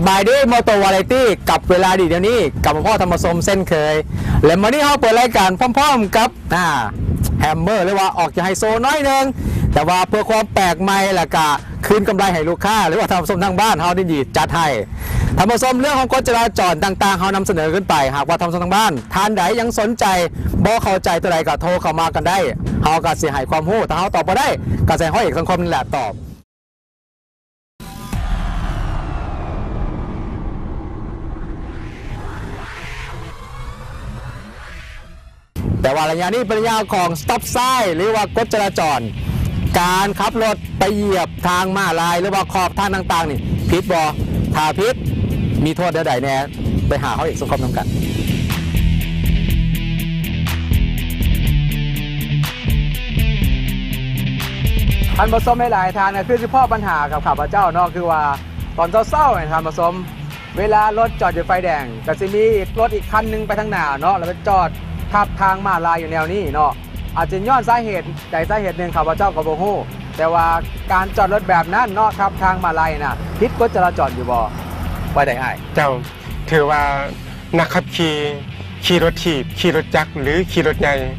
ບາຍດີ ມໍເຕີວາຣາຍຕີ້ ກັບເວລາດີດຽວນີ້ ກັບມາພໍ້ທ່ານຜູ້ຊົມເຊັ່ນເຄີຍ ແລະ ມື້ນີ້ເຮົາເປີດລາຍການພ້ອມໆກັບ ອ່າ ແຮມເມີ ຫຼືວ່າອອກຈາກໄຮໂຊໜ້ອຍໜຶ່ງ ແຕ່ວ່າເພື່ອຄວາມແປກໃໝ່ ແລ້ວກະຄືນກຳໄລໃຫ້ລູກຄ້າ ຫຼືວ່າທ່ານຜູ້ຊົມທາງບ້ານ ເຮົາຍິນດີຈັດໃຫ້. ທ່ານຜູ້ຊົມ ເລື່ອງຂອງກົດຈະລາຈອນຕ່າງໆ ເຮົານຳສະເໜີຂຶ້ນໄປ ຫາກວ່າທ່ານຜູ້ຊົມທາງບ້ານ ທ່ານໃດຍັງສົນໃຈ ບໍ່ເຂົ້າໃຈຕົວໃດກໍໂທເຂົ້າມາກັນໄດ້ ເຮົາກໍຊິໃຫ້ຄວາມຮູ້ ຖ້າເຮົາຕອບບໍ່ໄດ້ ກໍໃຫ້ຮ້ອຍເອກສັງຄົມນີ້ແຫຼະຕອບ. ແຕ່ວ່າໄລຍະນີ້ເປັນໄລຍະຂອງ stop sign ຫຼືວ່າກົດຈະລາຈອນ ການຂັບລົດໄປຢຽບທາງມ້າລາຍ ຫຼືວ່າຂອບທາງຕ່າງໆນີ້ ຜິດບໍ່? ຖ້າຜິດ ມີໂທດແນວໃດແດ່? ໄປຫາເຮົາເອກສັງຄົມນຳກັນ. ທ່ານຜູ້ຊົມຫຼາຍໆທ່ານກໍຄືຊິພໍ້ບັນຫາກັບຂ້າພະເຈົ້າເນາະ ຄືວ່າຕອນເຊົ້າໆນີ້ ທ່ານຜູ້ຊົມ ເວລາລົດຈອດຢູ່ໄຟແດງ ກໍຊິມີລົດອີກຄັນໜຶ່ງໄປທາງໜ້າເນາະ ແລ້ວໄປຈອດທັບທາງມ້າລາຍຢູ່ແນວນີ້ເນາະ. ອາດຈະຍ້ອນສາເຫດໃດສາເຫດໜຶ່ງ ຂ້າພະເຈົ້າກໍບໍ່ຮູ້ ແຕ່ວ່າການຈອດລົດແບບນັ້ນເນາະ ທັບທາງມ້າລາຍນະ ຜິດກົດຈະລາຈອນຢູ່ບໍ່? ວ່າໃດອ້າຍ? ເຈົ້າ ຖືວ່ານັກຂັບຂີ່ ຂີ່ລົດຖີບ ຂີ່ລົດຈັກ ຫຼື ຂີ່ລົດໃຫຍ່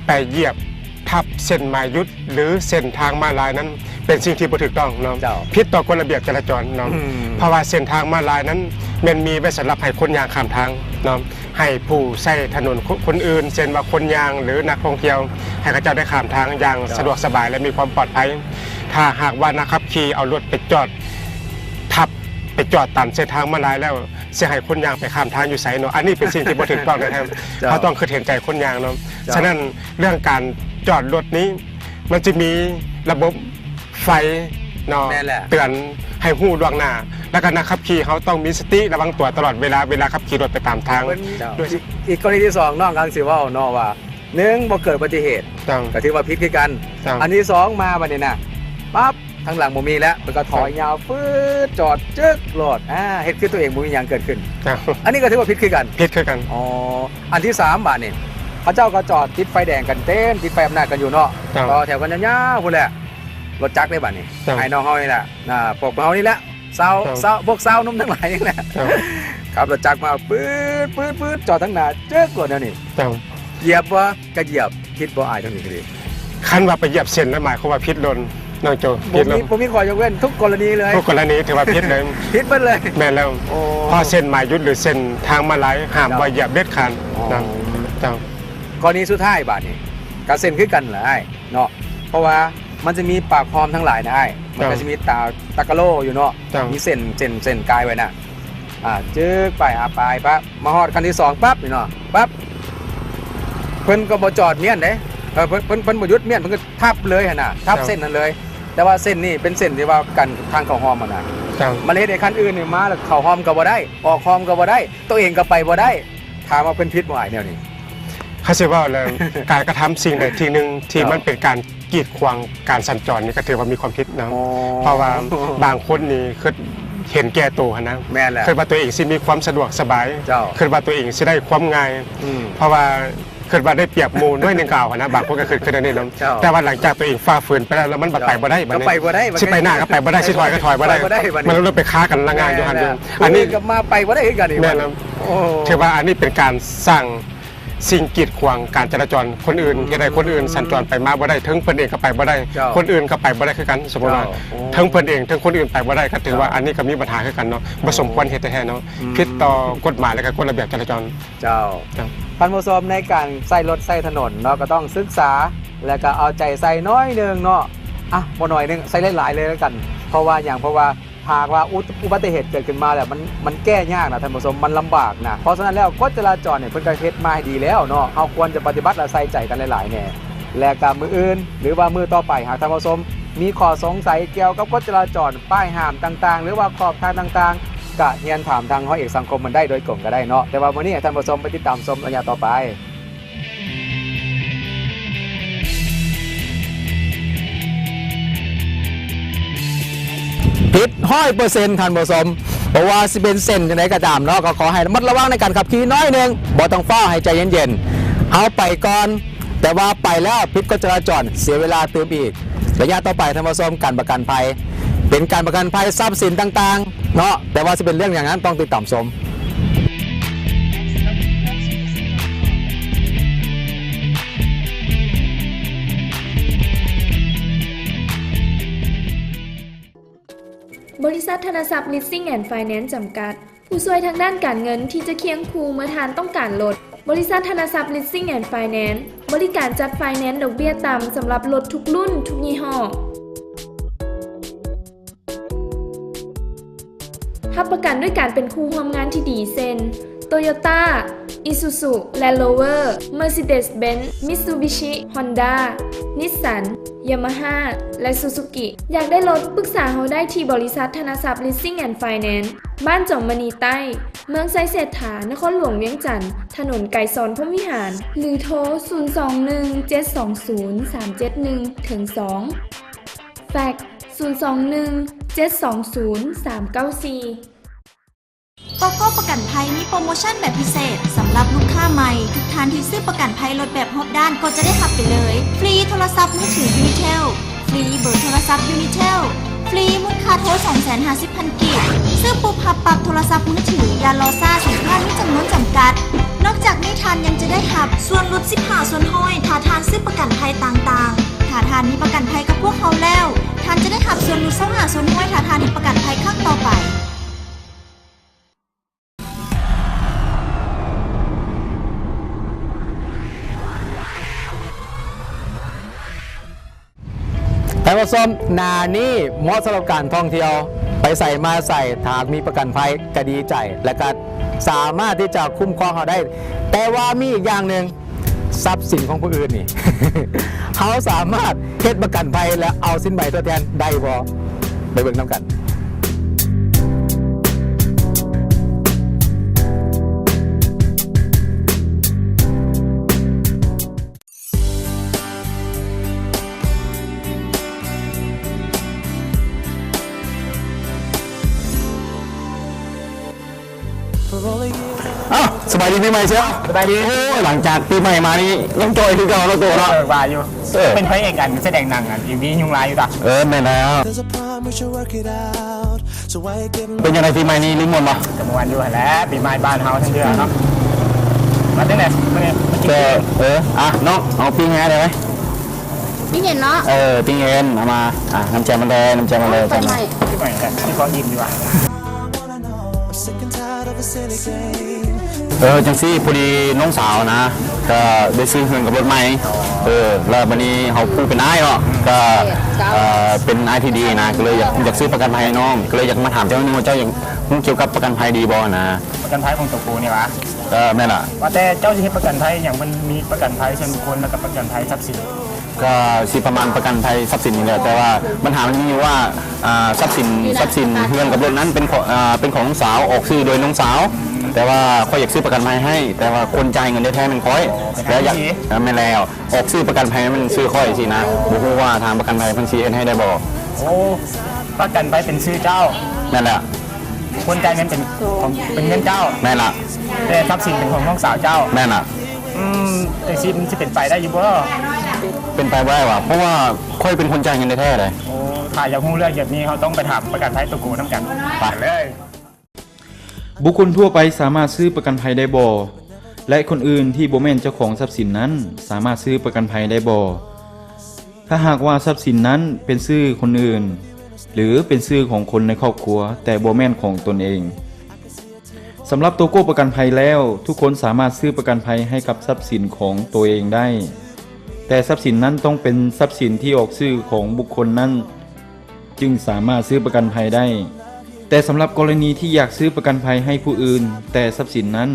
ໄປຢຽບທັບເສັ້ນໝາຍຢຸດ ຫຼື ເສັ້ນທາງມ້າລາຍນັ້ນ ເປັນສິ່ງທີ່ບໍ່ຖືກຕ້ອງເນາະ ເຈົ້າ ຜິດຕໍ່ກົດລະບຽບຈະລາຈອນເນາະ ອືມ ເພາະວ່າເສັ້ນທາງມ້າລາຍນັ້ນແມ່ນມີໄວ້ສຳລັບໃຫ້ຄົນຍ່າງຂ້າມທາງເນາະ ໃຫ້ຜູ້ໃຊ້ຖະໜົນຄົນ ຄົນອື່ນ ເຊັ່ນວ່າຄົນຍ່າງ ຫຼື ນັກທ່ອງທ່ຽວ ໃຫ້ເຂົາເຈົ້າໄດ້ຂ້າມທາງຢ່າງ ເຈົ້າ ສະດວກສະບາຍ ແລະ ມີຄວາມປອດໄພ. ຖ້າຫາກວ່ານັກຂັບຂີ່ເອົາລົດໄປຈອດທັບ ໄປຈອດຕາມເສັ້ນທາງມ້າລາຍແລ້ວ ຊິໃຫ້ຄົນຍ່າງໄປຂ້າມທາງຢູ່ໃສເນາະ? ອັນນີ້ເປັນສິ່ງທີ່ບໍ່ຖືກຕ້ອງແທ້ໆ ເຈົ້າ ເຮົາຕ້ອງຄິດເຫັນໃຈຄົນຍ່າງເນາະ ເຈົ້າ ສະນັ້ນເລື່ອງການຈອດລົດນີ້ ມັນຈະມີລະບົບໄຟເນາະ ແມ່ນແຫຼະ ເຕືອນໃຫ້ຮູ້ລ່ວງໜ້າ ແລ້ວກໍນັກຂັບຂີ່ເຮົາຕ້ອງມີສະຕິລະວັງຕົວຕະຫຼອດເວລາ ເວລາຂັບຂີ່ລົດໄປຕາມທາງ ເພິ່ນ ໂດຍ ອີກ ອີກກໍລະນີທີສອງ ນ້ອງກຳລັງຊິເວົ້າເນາະວ່າ ໜຶ່ງ ບໍ່ເກີດອຸບັດຕິເຫດ ເຈົ້າ ກໍຖືວ່າຜິດຄືກັນ ເຈົ້າ ອັນທີສອງ ມາບັດນີ້ນະ ປັບ ທາງຫຼັງບໍ່ມີແລ້ວ ເພິ່ນກໍຖອຍ ເຈົ້າ ຍາວຟືດ ຈອດຈຶກໂລດ ອ່າ ເຮັດຄືຕົວເອງບໍ່ມີຫຍັງເກີດຂຶ້ນ ເຈົ້າ ອັນນີ້ກໍຖືວ່າຜິດຄືກັນ ຜິດຄືກັນ ອໍ ອັນທີສາມ ບາດນີ້ ເຂົາເຈົ້າກໍຈອດຕິດໄຟແດງກັນເຕັມ ຕິດໄຟອຳນາດກັນຢູ່ເນາະ ເຈົ້າ ຕໍ່ແຖວກັນຍາວໆພຸ້ນແຫຼະ ລົດຈັກເດ້ບາດນີ້ ເຈົ້າ ອ້າຍນ້ອງເຮົານີ້ແຫຼະ ອ່າ ພວກເຮົານີ້ແຫຼະ ຊາວ ເຈົ້າ ຊາວ ພວກຊາວໜຸ່ມທັງຫຼາຍນີ້ແຫຼະ ເຈົ້າ ຂັບລົດຈັກມາ ປຶດໆໆ ຈອດທາງໜ້າ ຈຶກໂລດແນວນີ້ ເຈົ້າ ຢຽບບໍ່? ກະຢຽບ ຜິດບໍ່ອ້າຍ ທາງນີ້ກະດີ? ຄັນວ່າໄປຢຽບເສັ້ນນັ້ນ ໝາຍຄວາມວ່າຜິດໂລດ ນ້ອງໂຈ ຜິດໂລດ ບໍ່ມີ ບໍ່ມີຂໍ້ຍົກເວັ້ນ ທຸກກໍລະນີເລີຍ ທຸກກໍລະນີຖືວ່າຜິດເລີຍ ຜິດເບິດເລີຍ ແມ່ນແລ້ວ ໂອ້ ເພາະເສັ້ນໝາຍຢຸດ ຫຼື ເສັ້ນທາງມ້າລາຍ ຫ້າມ ເຈົ້າ ບໍ່ຢຽບເດັດຂາດ ເຈົ້າ ນະ ເຈົ້າ ກໍລະນີສຸດທ້າຍບາດນີ້ ກະເສັ້ນຄືກັນແຫຼະອ້າຍເນາະ ເພາະວ່າມັນຈະມີປາກຮ່ອມທັງຫຼາຍນະອ້າຍ ມັນກະ ເຈົ້າ ຊິມີຕາ ຕາກະໂລຢູ່ເນາະ ເຈົ້າ ມີເສັ້ນ ເສັ້ນ ເສັ້ນກາຍໄວ້ນະ ອ່າ ຈຶກໄປ ອ່າ ໄປ ປັບ ມາຮອດຄັນທີສອງປັບນີ້ເນາະ ປັບ ເພິ່ນກໍບໍ່ຈອດມ້ຽນເດ້ ເອີ ເພິ່ນ ເພິ່ນ ເພິ່ນບໍ່ຢຸດມ້ຽນ ເພິ່ນກໍທັບເລີຍຫັ້ນນະ ທັບ ເຈົ້າ ເສັ້ນນັ້ນເລີຍ ແຕ່ວ່າເສັ້ນນີ້ເປັນເສັ້ນທີ່ວ່າກັນທາງເຂົ້າຮ່ອມຫັ້ນນະ ເຈົ້າ ມັນເຮັດໃຫ້ຄັນອື່ນນີ້ມາແລ້ວເຂົ້າຮ່ອມກໍບໍ່ໄດ້ ອອກຮ່ອມກໍບໍ່ໄດ້ ໂຕເອງກໍໄປບໍ່ໄດ້ ຖາມວ່າເພິ່ນຜິດບໍ່ອ້າຍແນວນີ້? ຄັນຊິເວົ້າແລ້ວ ການກະທຳສິ່ງໃດສິ່ງໜຶ່ງທີ່ ເຈົ້າ ມັນເປັນການ ກີດຂວາງການສັນຈອນນີ້ກໍຖືວ່າມີຄວາມຜິດເນາະ ອໍ ເພາະວ່າບາງຄົນນີ້ຄິດເຫັນແກ່ໂຕຫັ້ນນະ ແມ່ນແຫຼະ ຄິດວ່າຕົວເອງຊິມີຄວາມສະດວກສະບາຍ ເຈົ້າ ຄິດວ່າຕົວເອງຊິໄດ້ຄວາມງ່າຍ ອືມ ເພາະວ່າຄິດວ່າໄດ້ປຽບໝູ່ໜ້ອຍໜຶ່ງກໍເອົາຫັ້ນນະ ບາງຄົນກໍຄິດ ຄິດແນວນີ້ເນາະ ເຈົ້າ ແຕ່ວ່າຫຼັງຈາກຕົວເອງຝ່າຝືນໄປແລ້ວ ແລ້ວມັນບັດ ເຈົ້າ ໄປບໍ່ໄດ້ ບັດນີ້ ກໍໄປບໍ່ໄດ້ ຊິໄປໜ້າກໍໄປບໍ່ໄດ້ ຊິຖອຍກໍຖອຍບໍ່ໄດ້ ປ ໄປບໍ່ໄດ້ບັດນີ້ ມັນເລີຍໄປຄາກັນລະງານຢູ່ຫັ້ນຢູ່ ແມ່ນແຫຼະ ອັນນີ້ກໍມາໄປບໍ່ໄດ້ຄືກັນອີກ ແມ່ນແລ້ວ ໂອ້ ຖືວ່າອັນນີ້ເປັນການສ້າງ ສິ່ງກີດຂວາງການຈະລາຈອນຄົນອື່ນ ອືມ ເຮັດໃຫ້ຄົນອື່ນສັນຈອນໄປມາບໍ່ໄດ້ ເຖິງເພິ່ນເອງກໍໄປບໍ່ໄດ້ ເຈົ້າ ຄົນອື່ນກໍໄປບໍ່ໄດ້ຄືກັນ ສົມມຸດວ່າ ເຈົ້າ ໂອ້ ເຖິງເພິ່ນເອງ ເຖິງຄົນອື່ນໄປບໍ່ໄດ້ ກໍຖືວ່າ ເຈົ້າ ອັນນີ້ກໍມີບັນຫາຄືກັນເນາະ ບໍ່ສົມຄວນເຮັດແທ້ໆເນາະ ອືມ ຜິດຕໍ່ກົດໝາຍ ແລະ ກໍກົດລະບຽບຈະລາຈອນ ເຈົ້າ ເຈົ້າ ທ່ານຜູ້ຊົມ ໃນການໃຊ້ລົດໃຊ້ຖະໜົນເນາະ ກໍຕ້ອງສຶກສາ ແລະ ກໍເອົາໃຈໃສ່ໜ້ອຍໜຶ່ງເນາະ ອ່ະ ບໍ່ໜ້ອຍໜຶ່ງ ໃສ່ຫຼາຍໆເລີຍລະກັນ ເພາະວ່າຫຍັງ ເພາະວ່າ ຫາກວ່າອຸ ອຸບັດຕິເຫດເກີດຂຶ້ນມາແລ້ວ ມັນ ມັນແກ້ຍາກນະທ່ານຜູ້ຊົມ ມັນລຳບາກນະ ເພາະສະນັ້ນແລ້ວ ກົດຈະລາຈອນນີ້ ເພິ່ນກໍເຮັດມາໃຫ້ດີແລ້ວເນາະ ເຮົາຄວນຈະປະຕິບັດ ແລະ ໃສ່ໃຈກັນຫຼາຍໆແດ່ ແລະ ກະມື້ອື່ນ ຫຼືວ່າມື້ຕໍ່ໄປ ຫາກທ່ານຜູ້ຊົມມີຂໍ້ສົງໄສກ່ຽວກັບກົດຈະລາຈອນ ປ້າຍຫ້າມຕ່າງໆ ຫຼືວ່າຂອບທາງຕ່າງໆ ກະຮຽນຖາມທາງຮ້ອຍເອກສັງຄົມເພິ່ນໄດ້ໂດຍກົງກໍໄດ້ເນາະ ແຕ່ວ່າມື້ນີ້ໃຫ້ທ່ານຜູ້ຊົມໄປຕິດຕາມຊົມໄລຍະຕໍ່ໄປ. ຜິດຮ້ອຍເປີເຊັນ ທ່ານຜູ້ຊົມ ບໍ່ວ່າຊິເປັນເສັ້ນຈັ່ງໃດກໍຕາມເນາະ ກໍຂໍໃຫ້ລະມັດລະວັງໃນການຂັບຂີ່ໜ້ອຍໜຶ່ງ ບໍ່ຕ້ອງຟ້າວ ໃຫ້ໃຈເຢັນໆ ເຮົາໄປກ່ອນ ແຕ່ວ່າໄປແລ້ວຜິດກົດຈະລາຈອນ ເສຍເວລາຕື່ມອີກ. ໄລຍະຕໍ່ໄປ ທ່ານຜູ້ຊົມ ການປະກັນໄພ ເປັນການປະກັນໄພຊັບສິນຕ່າງໆ ເນາະ, ແຕ່ວ່າຊິເປັນເລື່ອງຫຍັງນັ້ນຕ້ອງຕິດຕາມຊົມ. ບໍລິສັດ ທະນະຊັບ Leasing and Finance ຈຳກັດ ຜູ້ຊ່ວຍທາງດ້ານການເງິນທີ່ຈະຄຽງຄູ່ເມື່ອທ່ານຕ້ອງການລົດ. ບໍລິສັດ ທະນະຊັບ Leasing and Finance ບໍລິການຈັດໄຟແນນດອກເບ້ຍຕ່ຳສຳລັບລົດທຸກລຸ້ນ, ທຸກຍີ່ຫໍ້. ຮັບປະກັນດ້ວຍການເປັນຄູ່ຮ່ວມງານທີ່ດີ ເຊັ່ນ: Toyota, Isuzu Land Rover, Mercedes-Benz, Mitsubishi, Honda, Nissan, Yamaha ແລະ Suzuki. ຢາກໄດ້ລົດ? ປຶກສາເຮົາໄດ້ທີ່ບໍລິສັດ ທະນະຊັບ Leasing and Finance ບ້ານຈອມມະນີໃຕ້, ເມືອງໄຊເສດຖາ, ນະຄອນຫຼວງວຽງຈັນ, ຖະໜົນໄກສອນ ພົມວິຫານ ຫຼື ໂທ ສູນສອງໜຶ່ງ ເຈັດສອງສູນ ສາມເຈັດໜຶ່ງ ເຖິງ ສອງ ແຟັກ ສູນສອງໜຶ່ງ ເຈັດສອງສູນ ສາມເກົ້າສີ່. ໂຕໂກ້ປະກັນໄພມີໂປຣໂມຊັນແບບພິເສດສຳລັບລູກຄ້າໃໝ່. ທຸກທ່ານທີ່ຊື້ປະກັນໄພລົດແບບຮອບດ້ານກໍຈະໄດ້ຮັບໄປເລີຍ ຟຣີໂທລະສັບມືຖື Unitel, ຟຣີເບີໂທລະສັບ Unitel, ຟຣີມູນຄ່າໂທ ສອງແສນຫ້າສິບພັນກີບ. ຊື້ປຸບຮັບປັບໂທລະສັບມືຖື, ຢ່າລໍຊ້າ, ສິນຄ້າມີຈຳນວນຈຳກັດ. ນອກຈາກນີ້ທ່ານຍັງຈະໄດ້ຮັບສ່ວນຫຼຸດ ສິບຫ້າສ່ວນຮ້ອຍ ຖ້າທ່ານຊື້ປະກັນໄພຕ່າງໆ. ຖ້າທ່ານມີປະກັນໄພກັບພວກເຮົາແລ້ວ, ທ່ານຈະໄດ້ຮັບສ່ວນຫຼຸດ ຊາວຫ້າສ່ວນຮ້ອຍ ຖ້າທ່ານເຮັດປະກັນໄພຄັ້ງຕໍ່ໄປ. ທ່ານຜູ້ຊົມ, ໜ້ານີ້ເໝາະສຳລັບການທ່ອງທ່ຽວ, ໄປໃສມາໃສ, ຖ້າມີປະກັນໄພກໍດີໃຈ ແລະ ກໍສາມາດທີ່ຈະຄຸ້ມຄອງເຮົາໄດ້. ແຕ່ວ່າມີອີກຢ່າງໜຶ່ງ, ຊັບສິນຂອງຜູ້ອື່ນນີ້ ເຮົາສາມາດເຮັດປະກັນໄພ ແລະ ເອົາສິນໃໝທດແທນໄດ້ບໍ່? ໄປເບິ່ງນຳກັນ. ອ້າວ ສະບາຍດີປີໃໝ່ເຊຍ. ສະບາຍດີ. ໂອ້ຍ ຫຼັງຈາກປີໃໝ່ມານີ້ຍັງຈ່ອຍຄືເກົ່າເນາະໂຕເນາະ. ເອີ ວ່າຢູ່. ເອີ ເປັນພະເອກອັນແສດງໜັງອັນ ເອັມວີ ຍຸງລາຍຢູ່ຕະ. ເອີ ແມ່ນແລ້ວ. ເປັນຈັ່ງໃດປີໃໝ່ນີ້ ຫຼິ້ນມ່ວນບໍ່? ກໍມ່ວນຢູ່ຫັ້ນແຫຼະ ປີໃໝ່ບ້ານເຮົາທັງເທື່ອເນາະ. ມາຈັ່ງໃດມື້ນີ້? ກໍ ເອີ ອ່ະ ນ້ອງເອົາປີ້ງແຫໄດ້ໄໝ? ປີ້ງເຫັນເນາະ. ເອີ ປີ້ງເຫັນເອົາມາ. ອ່ະ ນ້ຳແຈ່ມມາເລີຍ ນ້ຳແຈ່ມມາເລີຍ. ໄຟໄໝ້ ທີ່ເຂົາອີກດີກວ່າ. ເອີ ຈັ່ງຊີ້ ພໍດີນ້ອງສາວນະ ກໍໄດ້ຊື້ເຮືອນກັບລົດໃໝ່. ເອີ ແລ້ວບັດນີ້ເຮົາຜູ້ເປັນອ້າຍເນາະ ກໍ ເອີ ເປັນອ້າຍທີ່ດີນະ ກໍເລີຍຢາກ ຢາກຊື້ປະກັນໄພໃຫ້ນ້ອງ ກໍເລີຍຢາກມາຖາມເຈົ້າໜຶ່ງວ່າ ເຈົ້າຢາກຮູ້ກ່ຽວກັບປະກັນໄພດີບໍ່ນະ? ປະກັນໄພຂອງໂຕໂກນີ້ຫວາ? ເອີ ແມ່ນລະ. ວ່າແຕ່ເຈົ້າຊິເຮັດປະກັນໄພອີ່ຫຍັງ? ມັນມີປະກັນໄພສ່ວນບຸກຄົນ ແລ້ວກໍປະກັນໄພຊັບສິນ. ກໍຊິປະມານປະກັນໄພຊັບສິນນີ້ແຫຼະ ແຕ່ວ່າບັນຫາມັນມີຢູ່ວ່າ ອ່າ ຊັບສິນ ຊັບສິນເຮືອນກັບລົດນັ້ນເປັນຂອງ ອ່າ ເປັນຂອງນ້ອງສາວ ອອກຊື່ໂດຍນ້ອງສາວ. ແຕ່ວ່າຂ້ອຍຢາກຊື້ປະກັນໄພໃຫ້ ແຕ່ວ່າຄົນຈ່າຍເງິນແທ້ໆແມ່ນຂ້ອຍ. ແລ້ວຢາກ ເອີ ແມ່ນແລ້ວ ອອກຊື່ປະກັນໄພມັນຊື່ຂ້ອຍຊີ້ນະ. ບໍ່ຮູ້ວ່າທາງປະກັນໄພເພິ່ນຊິເຮັດໃຫ້ໄດ້ບໍ່? ໂອ້ ປະກັນໄພເປັນຊື່ເຈົ້າ? ແມ່ນແລ້ວ. ຄົນຈ່າຍເງິນເປັນຂອງ ເປັນເງິນເຈົ້າ? ແມ່ນລະ. ແຕ່ຊັບສິນເປັນຂອງນ້ອງສາວເຈົ້າ? ແມ່ນລະ. ອືມ ຈັ່ງຊີ້ມັນຊິເປັນໄປໄດ້ຢູ່ບໍ່? ເປັນໄປບໍ່ໄດ້ຫວາ? ເພາະວ່າຂ້ອຍເປັນຄົນຈ່າຍເງິນແທ້ໆເດ້. ໂອ້ ຖ້າຢາກຮູ້ເລື່ອງແບບນີ້ ເຮົາຕ້ອງໄປຖາມປະກັນໄພໂຕໂກນຳກັນ. ໄປເລີຍ. ບຸກຄົນທົ່ວໄປສາມາດຊື້ປະກັນໄພໄດ້ບໍ່? ແລະ ຄົນອື່ນທີ່ບໍ່ແມ່ນເຈົ້າຂອງຊັບສິນນັ້ນ ສາມາດຊື້ປະກັນໄພໄດ້ບໍ່? ຖ້າຫາກວ່າຊັບສິນນັ້ນເປັນຊື່ຄົນອື່ນ ຫຼື ເປັນຊື່ຂອງຄົນໃນຄອບຄົວ ແຕ່ບໍ່ແມ່ນຂອງຕົນເອງ. ສຳລັບໂຕໂກ້ປະກັນໄພແລ້ວ, ທຸກຄົນສາມາດຊື້ປະກັນໄພໃຫ້ກັບຊັບສິນຂອງໂຕເອງໄດ້, ແຕ່ຊັບສິນນັ້ນຕ້ອງເປັນຊັບສິນທີ່ອອກຊື່ຂອງບຸກຄົນນັ້ນ ຈຶ່ງສາມາດຊື້ປະກັນໄພໄດ້. ແຕ່ສຳລັບກໍລະນີທີ່ຢາກຊື້ປະກັນໄພໃຫ້ຜູ້ອື່ນ, ແຕ່ຊັບສິນນັ້ນ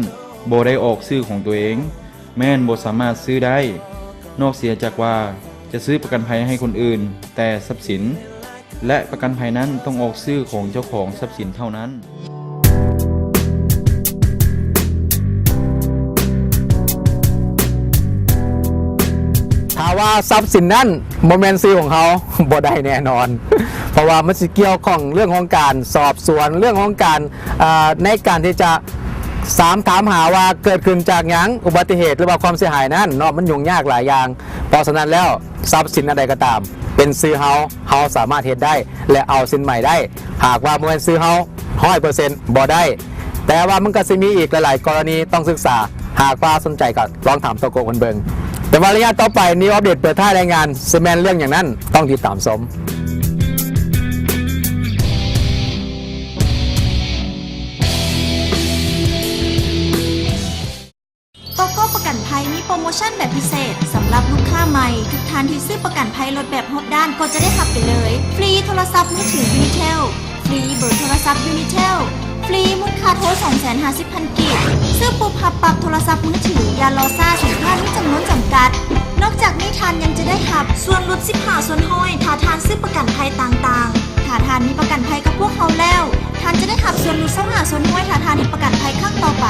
ບໍ່ໄດ້ອອກຊື່ຂອງໂຕເອງ, ແມ່ນບໍ່ສາມາດຊື້ໄດ້, ນອກເສຍຈາກວ່າຈະຊື້ປະກັນໄພໃຫ້ຄົນອື່ນ, ແຕ່ຊັບສິນ ແລະ ປະກັນໄພນັ້ນຕ້ອງອອກຊື່ຂອງເຈົ້າຂອງຊັບສິນເທົ່ານັ້ນ. ຖ້າວ່າຊັບສິນນັ້ນບໍ່ແມ່ນຊື່ຂອງເຮົາ, ບໍ່ໄດ້ແນ່ນອນ, ເພາະວ່າມັນຊິກ່ຽວຂ້ອງເລື່ອງຂອງການສອບສວນ, ເລື່ອງຂອງການ ເອີ ໃນການທີ່ຈະສາມ ຖາມຫາວ່າເກີດຂຶ້ນຈາກຫຍັງ, ອຸບັດຕິເຫດ ຫຼືວ່າຄວາມເສຍຫາຍນັ້ນເນາະ, ມັນຫຍຸ້ງຍາກຫຼາຍຢ່າງ. ເພາະສະນັ້ນແລ້ວ, ຊັບສິນອັນໃດກໍຕາມ ເປັນຊື່ເຮົາ, ເຮົາສາມາດເຮັດໄດ້ ແລະ ເອົາສິນໃໝໄດ້. ຫາກວ່າບໍ່ແມ່ນຊື່ເຮົາ ຮ້ອຍເປີເຊັນ ບໍ່ໄດ້. ແຕ່ວ່າມັນກໍຊິມີອີກຫຼາຍໆກໍລະນີຕ້ອງສຶກສາ, ຫາກວ່າສົນໃຈກໍລອງຖາມໂຕໂກະເພິ່ນເບິ່ງ. ແຕ່ວ່າໄລຍະຕໍ່ໄປ New Update ເປີດທ້າຍລາຍງານ ຊິແມ່ນເລື່ອງຫຍັງນັ້ນ ຕ້ອງຕິດຕາມຊົມ. ໂຕໂກປະກັນໄພມີໂປຣໂມຊັນແບບພິເສດສຳລັບລູກຄ້າໃໝ່. ທຸກທ່ານທີ່ຊື້ປະກັນໄພລົດແບບຮອບດ້ານກໍຈະໄດ້ຮັບໄປເລີຍ ຟຣີໂທລະສັບມືຖືຢູນິເທວ, ຟຣີເບີໂທລະສັບຢູນິເທວ, ຟຣີມູນຄ່າໂທສອງແສນຫ້າສິບພັນກີບ, ຊື້ປຸບຮັບປັບໂທລະສັບມືຖື, ຢ່າລໍຊ້າ, ສິນຄ້າມີຈຳນວນຈຳກັດ. ນອກຈາກນີ້ທ່ານຍັງຈະໄດ້ຮັບສ່ວນຫຼຸດສິບຫ້າສ່ວນຮ້ອຍຖ້າທ່ານຊື້ປະກັນໄພຕ່າງໆ. ຖ້າທ່ານມີປະກັນໄພກັບພວກເຮົາແລ້ວ, ທ່ານຈະໄດ້ຮັບສ່ວນຫຼຸດຊາວຫ້າສ່ວນຮ້ອຍຖ້າທ່ານເຮັດປະກັນໄພຄັ້ງຕໍ່ໄປ.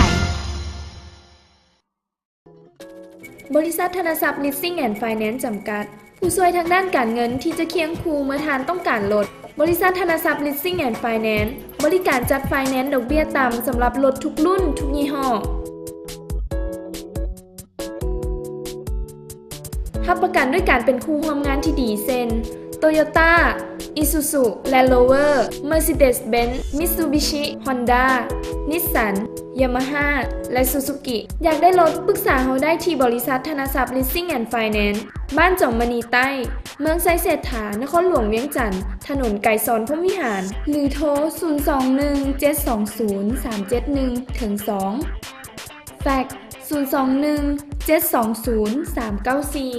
ບໍລິສັດທະນະຊັບ Leasing and Finance ຈຳກັດ, ຜູ້ຊ່ວຍທາງດ້ານການເງິນທີ່ຈະຄຽງຄູ່ເມື່ອທ່ານຕ້ອງການລົດ. ບໍລິສັດທະນະຊັບ Leasing and Finance ບໍລິການຈັດໄຟແນນດອກເບ້ຍຕ່ຳສຳລັບລົດທຸກລຸ້ນ, ທຸກຍີ່ຫໍ້. ຮັບປະກັນດ້ວຍການເປັນຄູ່ຮ່ວມງານທີ່ດີ ເຊັ່ນ ໂຕໂຢຕ້າ, ອີຊູຊູ ແລນໂຣເວີ, ເມີຊີເດສເບັນ, ມິດຊູບິຊິ, ຮອນດ້າ, ນິດສັນ, ຍາມາຮ່າ ແລະ ຊູຊູກິ. ຢາກໄດ້ລົດ? ປຶກສາເຮົາໄດ້ທີ່ບໍລິສັດທະນະຊັບ Leasing and Finance ບ້ານຈອມມະນີໃຕ້, ເມືອງໄຊເສດຖາ, ນະຄອນຫຼວງວຽງຈັນ, ຖະໜົນໄກສອນ ພົມວິຫານ ຫຼື ໂທ ສູນສອງໜຶ່ງເຈັດສອງສູນສາມເຈັດໜຶ່ງ ເຖິງ ສອງ ແຟັກ ສູນສອງໜຶ່ງເຈັດສອງສູນສາມເກົ້າສີ່.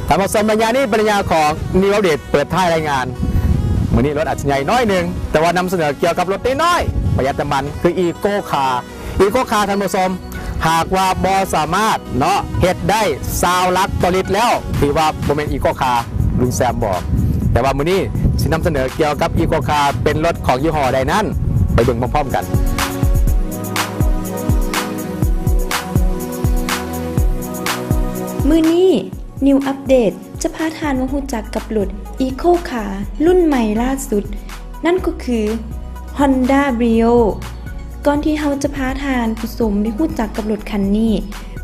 ທ່ານຜູ້ຊົມ, ໄລຍະນີ້ເປັນໄລຍະຂອງ New Update ເປີດທ້າຍລາຍງານ. ມື້ນີ້ລົດອາດຈະໃຫຍ່ໜ້ອຍໜຶ່ງ, ແຕ່ວ່ານຳສະເໜີກ່ຽວກັບລົດນ້ອຍໆ ປະຢັດນ້ຳມັນ ຄື Eco Car. Eco Car ທ່ານຜູ້ຊົມ, ຫາກວ່າບໍ່ສາມາດເນາະ ເຮັດໄດ້ຊາວຫຼັກຕໍ່ລິດແລ້ວ, ຖືວ່າບໍ່ແມ່ນ Eco Car ລຸງແຊມບອກ. ແຕ່ວ່າມື້ນີ້ຊິນຳສະເໜີກ່ຽວກັບ Eco Car ເປັນລົດຂອງຍີ່ຫໍ້ໃດນັ້ນ, ໄປເບິ່ງພ້ອມໆກັນ. ມື້ນີ້ New Update ຈະພາທ່ານມາຮູ້ຈັກກັບລົດ Eco Car ລຸ້ນໃໝ່ລ່າສຸດ, ນັ້ນກໍຄື Honda Brio. ກ່ອນທີ່ເຮົາຈະພາທ່ານຜູ້ຊົມໄດ້ຮູ້ຈັກກັບລົດຄັນນີ້,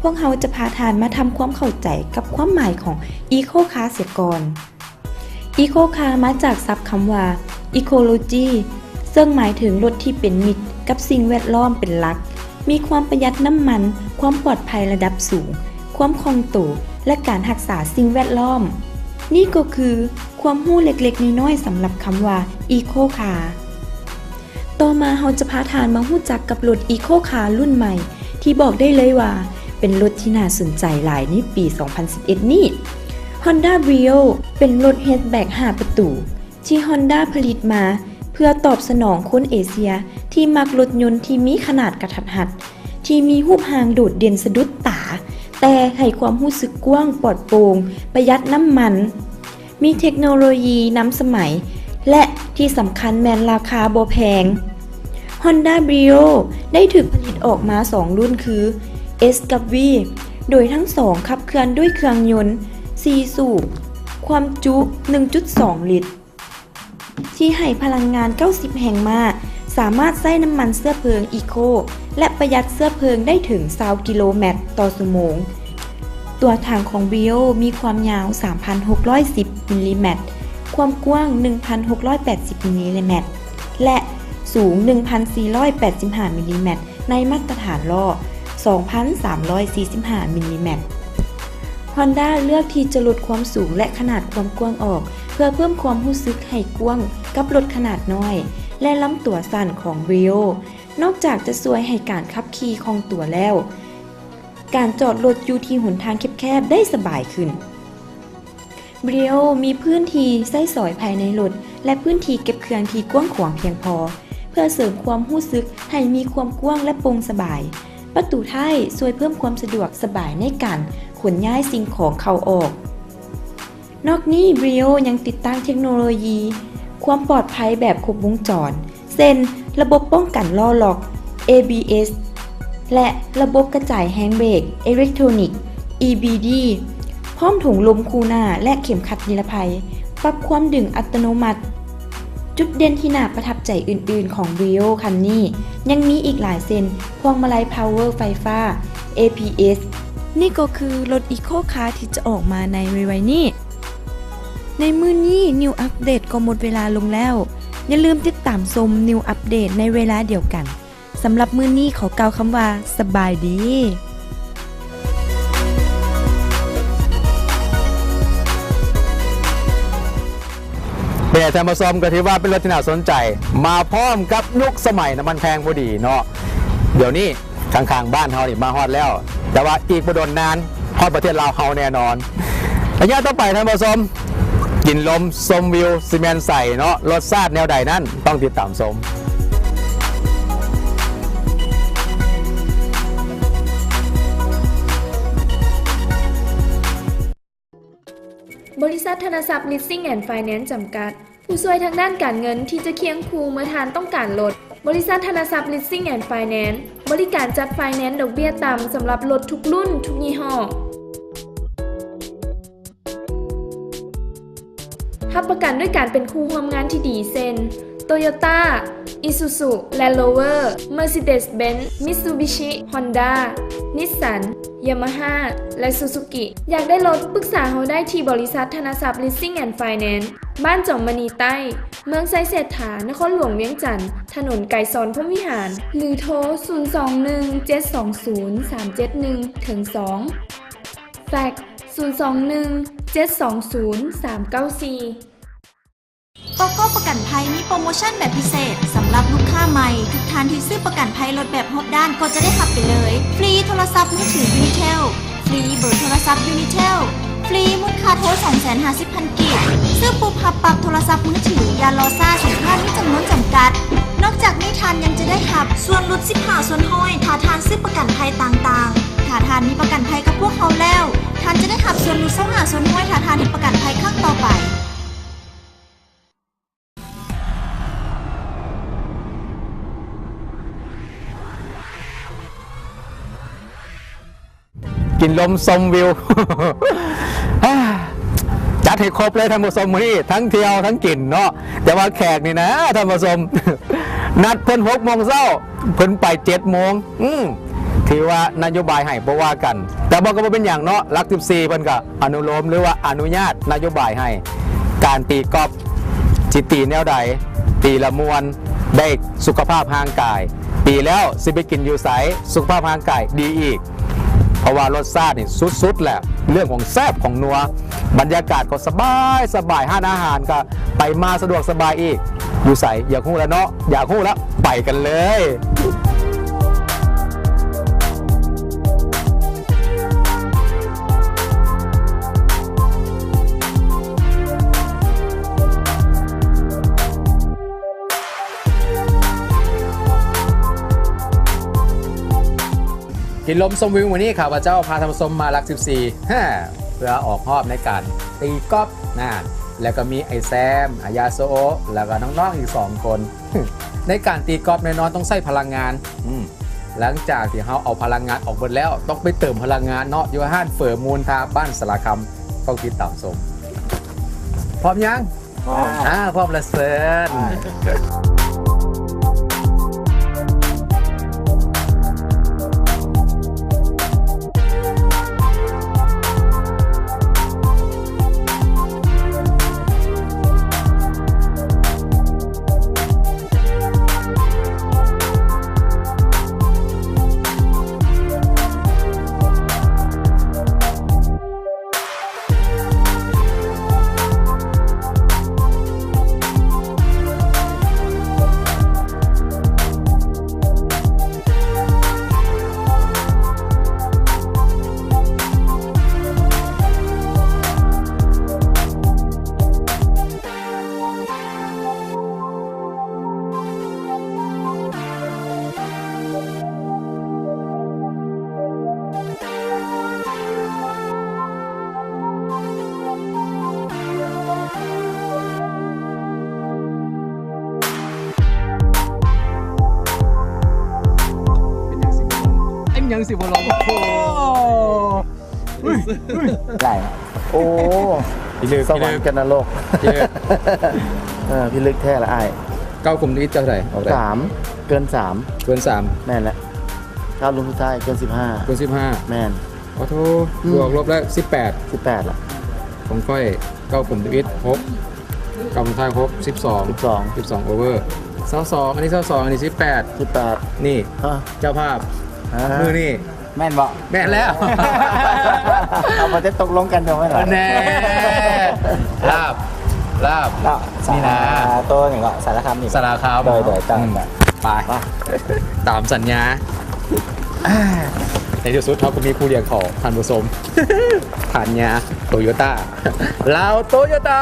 ພວກເຮົາຈະພາທ່ານມາທຳຄວາມເຂົ້າໃຈກັບຄວາມໝາຍຂອງ Eco Car ເສຍກ່ອນ. Eco Car ມາຈາກສັບຄຳວ່າ Ecology ເຊິ່ງໝາຍເຖິງລົດທີ່ເປັນມິດກັບສິ່ງແວດລ້ອມເປັນຫຼັກ, ມີຄວາມປະຢັດນ້ຳມັນ, ຄວາມປອດໄພລະດັບສູງ, ຄວາມຄ່ອງໂຕ ແລະ ການຮັກສາສິ່ງແວດລ້ອມ. ນີ້ກໍຄືຄວາມຮູ້ເລັກໆນ້ອຍໆສຳລັບຄຳວ່າ Eco Car. ຕໍ່ມາເຮົາຈະພາທ່ານມາຮູ້ຈັກກັບລົດ Eco Car ລຸ້ນໃໝ່ ທີ່ບອກໄດ້ເລີຍວ່າເປັນລົດທີ່ໜ້າສົນໃຈຫຼາຍໃນປີສອງພັນສິບເອັດນີ້. Honda Brio ເປັນລົດແຮັດແບັກຫ້າປະຕູ ທີ່ Honda ຜະລິດມາເພື່ອຕອບສະໜອງຄົນເອເຊຍທີ່ມັກລົດຍົນທີ່ມີຂະໜາດກະທັດຮັດ, ທີ່ມີຮູບຮ່າງໂດດເດັ່ນສະດຸດຕາ, ແຕ່ໃຫ້ຄວາມຮູ້ສຶກກວ້າງ, ປອດໂປ່ງ, ປະຢັດນ້ຳມັນ, ມີເທັກໂນໂລຢີນຳສະໄໝ ແລະ ທີ່ສຳຄັນແມ່ນລາຄາບໍ່ແພງ. Honda Brio ໄດ້ຖືກຜະລິດອອກມາສອງລຸ້ນຄື S ກັບ V ໂດຍທັງສອງຂັບເຄື່ອນດ້ວຍເຄື່ອງຍົນສີ່ສູບ ຄວາມຈຸໜຶ່ງຈຸດສອງລິດ ທີ່ໃຫ້ພະລັງງານເກົ້າສິບແຮງມ້າ, ສາມາດໃຊ້ນ້ຳມັນເຊື້ອເພີງ Eco ແລະ ປະຢັດເຊື້ອເພີງໄດ້ເຖິງຊາວກິໂລແມັດຕໍ່ຊົ່ວໂມງ. ຕົວຖັງຂອງ Brio ມີຄວາມຍາວສາມພັນຫົກຮ້ອຍສິບມິນລີແມັດ, ຄວາມກວ້າງໜຶ່ງພັນຫົກຮ້ອຍແປດສິບມິນລີແມັດ ແລະ ສູງໜຶ່ງພັນສີ່ຮ້ອຍແປດສິບຫ້າມິນລີແມັດ ໃນມາດຕະຖານລໍ້ສອງພັນສາມຮ້ອຍສີ່ສິບຫ້າມິນລີແມັດ. Honda ເລືອກທີ່ຈະຫຼຸດຄວາມສູງ ແລະ ຂະໜາດຄວາມກວ້າງອອກ ເພື່ອເພີ່ມຄວາມຮູ້ສຶກໃຫ້ກວ້າງກັບລົດຂະໜາດນ້ອຍ ແລະ ລຳຕົວສັ້ນຂອງ Brio. ນອກຈາກຈະຊ່ວຍໃຫ້ການຂັບຂີ່ຄ່ອງຕົວແລ້ວ, ການຈອດລົດຢູ່ທີ່ຫົນທາງແຄບໆໄດ້ສະບາຍຂຶ້ນ. Brio ມີພື້ນທີ່ໃຊ້ສອຍພາຍໃນລົດ ແລະ ພື້ນທີ່ເກັບເຄື່ອງທີ່ກວ້າງຂວາງພຽງພໍ ເພື່ອເສີມຄວາມຮູ້ສຶກໃຫ້ມີຄວາມກວ້າງ ແລະ ໂປ່ງສະບາຍ. ປະຕູທ້າຍຊ່ວຍເພີ່ມຄວາມສະດວກສະບາຍໃນການຂົນຍ້າຍສິ່ງຂອງເຂົ້າອອກ. ນອກນີ້ Brio ຍັງຕິດຕັ້ງເທັກໂນໂລຢີຄວາມປອດໄພແບບຄົບວົງຈອນ ເຊັ່ນ ລະບົບປ້ອງກັນລໍ້ລັອກ ເອບີເອສ ແລະ ລະບົບກະຈາຍແຮງເບຣກເອເລັກໂທຣນິກ ອີບີດີ ພ້ອມຖົງລົມຄູ່ໜ້າ ແລະ ເຂັມຂັດນິລະໄພ, ປັບຄວາມດຶງອັດຕະໂນມັດ ຈຸດເດັ່ນທີ່ໜ້າປະທັບໃຈອື່ນໆຂອງ Brio ຄັນນີ້ ຍັງມີອີກຫຼາຍເຊັ່ນ ພວງມາໄລ Power ໄຟຟ້າ ເອບີເອສ. ນີ້ກໍຄືລົດ Eco Car ທີ່ຈະອອກມາໃນໄວໆນີ້. ໃນມື້ນີ້ New Update ກໍໝົດເວລາລົງແລ້ວ. ຢ່າລືມຕິດຕາມຊົມ New Update ໃນເວລາດຽວກັນ. ສຳລັບມື້ນີ້ຂໍກ່າວຄຳວ່າ ສະບາຍດີ. ເປັນໄງທ່ານຜູ້ຊົມ, ກໍຖືວ່າເປັນເລື່ອງທີ່ໜ້າສົນໃຈ, ມາພ້ອມກັບຍຸກສະໄໝນ້ຳມັນແພງພໍດີເນາະ. ດຽວນີ້ຂ້າງໆບ້ານເຮົານີ້ມາຮອດແລ້ວ, ແຕ່ວ່າອີກບໍ່ດົນນານ ຮອດປະເທດລາວເຮົາແນ່ນອນ. ໄລຍະຕໍ່ໄປທ່ານຜູ້ຊົມ ກິນລົມຊົມວິວ ຊິແມ່ນໃສເນາະ, ລົດຊາດແນວໃດນັ້ນ ຕ້ອງຕິດຕາມຊົມ. ບໍລິສັດທະນະຊັບ Leasing and Finance ຈຳກັດ ຜູ້ຊ່ວຍທາງດ້ານການເງິນທີ່ຈະຄຽງຄູ່ເມື່ອທ່ານຕ້ອງການລົດ. ບໍລິສັດທະນະຊັບ Leasing and Finance ບໍລິການຈັດໄຟແນນດອກເບ້ຍຕ່ຳສຳລັບລົດທຸກລຸ້ນ, ທຸກຍີ່ຫໍ້. ຮັບປະກັນດ້ວຍການເປັນຄູ່ຮ່ວມງານທີ່ດີ ເຊັ່ນ Toyota, Isuzu, Land Rover, Mercedes-Benz, Mitsubishi, Honda, Nissan, Yamaha ແລະ Suzuki. ຢາກໄດ້ລົດ? ປຶກສາເຮົາໄດ້ທີ່ບໍລິສັດທະນະຊັບ Leasing and Finance ບ້ານຈອມມະນີໃຕ້, ເມືອງໄຊເສດຖາ, ນະຄອນຫຼວງວຽງຈັນ, ຖະໜົນໄກສອນ ພົມວິຫານ ຫຼື ໂທ ສູນສອງໜຶ່ງ ເຈັດສອງສູນ ສາມເຈັດໜຶ່ງ ເຖິງ ສອງ ແຟັກ ສູນສອງໜຶ່ງ ເຈັດສອງສູນ ສາມເກົ້າສີ່. ໂຕໂກ້ປະກັນໄພມີໂປຣໂມຊັນແບບພິເສດສຳລັບລູກຄ້າໃໝ່. ທຸກທ່ານທີ່ຊື້ປະກັນໄພລົດແບບຮອບດ້ານກໍຈະໄດ້ຮັບໄປເລີຍ ຟຣີໂທລະສັບມືຖືຢູນິເທວ, ຟຣີເບີໂທລະສັບຢູນິເທວ, ຟຣີມູນຄ່າໂທສອງແສນຫ້າສິບພັນກີບ. ຊື້ປຸບຮັບປັບໂທລະສັບມືຖື, ຢ່າລໍຊ້າ, ສິນຄ້າມີຈຳນວນຈຳກັດ. ນອກຈາກນີ້ທ່ານຍັງຈະໄດ້ຮັບສ່ວນຫຼຸດສິບຫ້າສ່ວນຮ້ອຍ ຖ້າທ່ານຊື້ປະກັນໄພຕ່າງໆ. ຖ້າທ່ານມີປະກັນໄພກັບພວກເຮົາແລ້ວ, ທ່ານຈະໄດ້ຮັບສ່ວນຫຼຸດຊາວຫ້າສ່ວນຮ້ອຍ ຖ້າທ່ານເຮັດປະກັນໄພຄັ້ງຕໍ່ໄປ. ກິນລົມຊົມວິວ ຈັດໃຫ້ຄົບເລີຍທ່ານຜູ້ຊົມ, ມື້ນີ້ທັງທ່ຽວທັງກິນເນາະ. ແຕ່ວ່າແຂກນີ້ນະທ່ານຜູ້ຊົມ ນັດເພິ່ນຫົກໂມງເຊົ້າ ເພິ່ນໄປເຈັດໂມງ. ອືມ ຖືວ່ານະໂຍບາຍໃຫ້ບໍ່ວ່າກັນ, ແຕ່ບໍ່ ກໍບໍ່ເປັນຫຍັງເນາະ. ຫຼັກສິບສີ່ເພິ່ນກໍອະນຸໂລມ ຫຼືວ່າອະນຸຍາດນະໂຍບາຍໃຫ້ ການຕີກອບ ຊິຕີແນວໃດ ຕີລະມ່ວນ ໄດ້ສຸຂະພາບຮ່າງກາຍ, ຕີແລ້ວຊິໄປກິນຢູ່ໃສ ສຸຂະພາບຮ່າງກາຍດີອີກ. ເພາະວ່າລົດຊາດນີ້ສຸດໆແຫຼະ, ເລື່ອງຂອງແຊບຂອງນົວ, ບັນຍາກາດກໍສະບາຍໆ, ຮ້ານອາຫານກໍໄປມາສະດວກສະບາຍອີກ. ຢູ່ໃສ? ຢາກຮູ້ແລ້ວເນາະ, ຢາກຮູ້ແລ້ວ, ໄປກັນເລີຍ. ກິນລົມຊົມວິວມື້ນີ້ ຂ້າພະເຈົ້າພາທ່ານຜູ້ຊົມມາຫຼັກສິບສີ່ ເພື່ອອອກຮອບໃນການຕີກອບນະ, ແລ້ວກໍມີໄອ້ແຊມ ອາຍາໂຊໂອ ແລ້ວກໍນ້ອງໆອີກສອງຄົນ. ໃນການຕີກອບແນ່ນອນຕ້ອງໃຊ້ພະລັງງານ. ອືມ ຫຼັງຈາກທີ່ເຮົາເອົາພະລັງງານອອກເບິດແລ້ວ ຕ້ອງໄປເຕີມພະລັງງານເນາະ ຢູ່ຮ້ານເຝີມູນທາ ບ້ານສາລາຄຳ. ຕ້ອງຕິດຕາມຊົມ. ພ້ອມຍັງ? ພ້ອມ. ອ່າ ພ້ອມແລ້ວເຊີນ. ເປັນຫຍັງຊິບໍ່ລອງ? ເປັນຫຍັງຊິບໍ່ລອງ? ໂອ້ ເຮີ້ຍ ເຮີ້ຍ ໄດ້ ໂອ້ ພິລຶກ ສະຫວັນ ພິລຶກ ກັບນະລົກ ພິລຶກ. ເອີ ພິລຶກແທ້ລະອ້າຍ. ເກົ້າກຸ່ມທຳອິດເຈົ້າເທົ່າໃດ? ອອກໄດ້ ສາມ ເກີນສາມ. ເກີນສາມ. ແມ່ນແຫຼະ ເກົ້າລຸ່ມສຸດທ້າຍເກີນສິບຫ້າ. ເກີນສິບຫ້າ. ແມ່ນ. ໂອ້ໂຫ ອືມ ບວກລົບແລ້ວ ສິບແປດ. ສິບແປດລະ ຂອງຂ້ອຍ ເກົ້າກຸ່ມທຳອິດ ຫົກ ເກົ້າລຸ່ມສຸດທ້າຍ ຫົກ ສິບສອງ. ສິບສອງ ສິບສອງໂອເວີ ຊາວສອງ. ອັນນີ້ ຊາວສອງ. ອັນນີ້ ສິບແປດ. ສິບແປດ. ນີ້ ຮະ ເຈົ້າພາບ ຮະ ມື້ນີ້ ແມ່ນບໍ່? ແມ່ນແລ້ວ. ເຮົາບໍ່ໄດ້ຕົກລົງກັນເນາະ. ແນ່ ລາບ ລາບ ລາບ ນີ້ນະ ໂຕຫຍັງເກາະ? ສາລະຄຳນີ້. ສາລະຄຳ. ໂດຍ ໂດຍ ເຈົ້າ. ອືມ ໄປ ໄປ ຕາມສັນຍາ. ໃນທີ່ສຸດເຮົາກໍມີຜູ້ລ້ຽງເຂົ້າ ທ່ານຜູ້ຊົມ. ທ່ານຍາ ໂຕໂຍຕ້າ ລາວໂຕໂຍຕ້າ.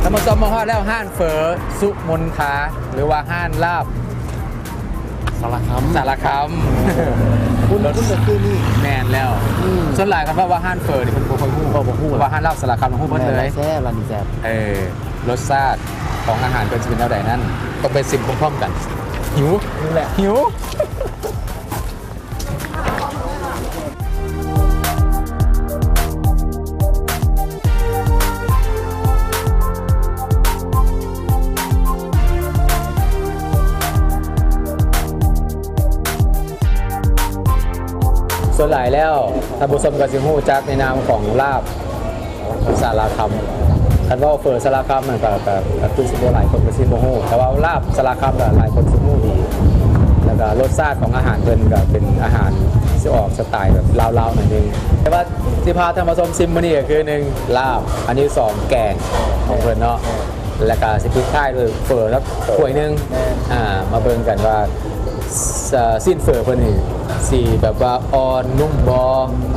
ທ່ານຜູ້ຊົມ ມາຮອດແລ້ວ ຮ້ານເຝີສຸມົນຄາ ຫຼືວ່າຮ້ານລາບ ສາລະຄຳ. ສາລະຄຳ. ຄຸ້ນໆ ແບບຄືນີ້. ແມ່ນແລ້ວ. ອືມ ສ່ວນຫຼາຍຄັນເວົ້າວ່າຮ້ານເຝີນີ້ເພິ່ນບໍ່ຄ່ອຍຮູ້. ບໍ່ ບໍ່ຮູ້. ເພາະວ່າຮ້ານລາບສາລະຄຳຮູ້ໝົດເລີຍ. ແມ່ນແລ້ວ ແຊບ ຮ້ານນີ້ແຊບ. ເອີ ລົດຊາດຂອງອາຫານເພິ່ນຊິເປັນແນວໃດນັ້ນ ຕ້ອງໄປຊິມພ້ອມໆກັນ. ຫິວ ຫິວແຫຼະ ຫິວ. ສ່ວນຫຼາຍແລ້ວ ທ່ານຜູ້ຊົມກໍຊິຮູ້ຈັກໃນນາມຂອງລາບ ສາລະຄຳ. ຄັນເວົ້າເຝີສາລະຄຳນັ້ນກໍ ກໍ ກໍຄືຊິບໍ່ຫຼາຍຄົນກໍຊິບໍ່ຮູ້ ແຕ່ວ່າລາບສາລະຄຳກໍຫຼາຍຄົນຊິຮູ້ດີ ແລ້ວກໍລົດຊາດຂອງອາຫານເພິ່ນກໍເປັນອາຫານຊິອອກສະໄຕແບບລາວໆໜ້ອຍໜຶ່ງ. ແຕ່ວ່າຊິພາທ່ານຜູ້ຊົມຊິມມື້ນີ້ກໍຄື ໜຶ່ງ ລາບ, ອັນທີສອງ ແກງຂອງເພິ່ນເນາະ, ແລ້ວກໍຊິປິດທ້າຍດ້ວຍເຝີສັກຖ້ວຍໜຶ່ງ. ແມ່ນ. ອ່າ ມາເບິ່ງກັນວ່າ ຊ- ຊີ້ນເຝີເພິ່ນນີ້ຊິແບບວ່າອ່ອນນຸ້ມບໍ່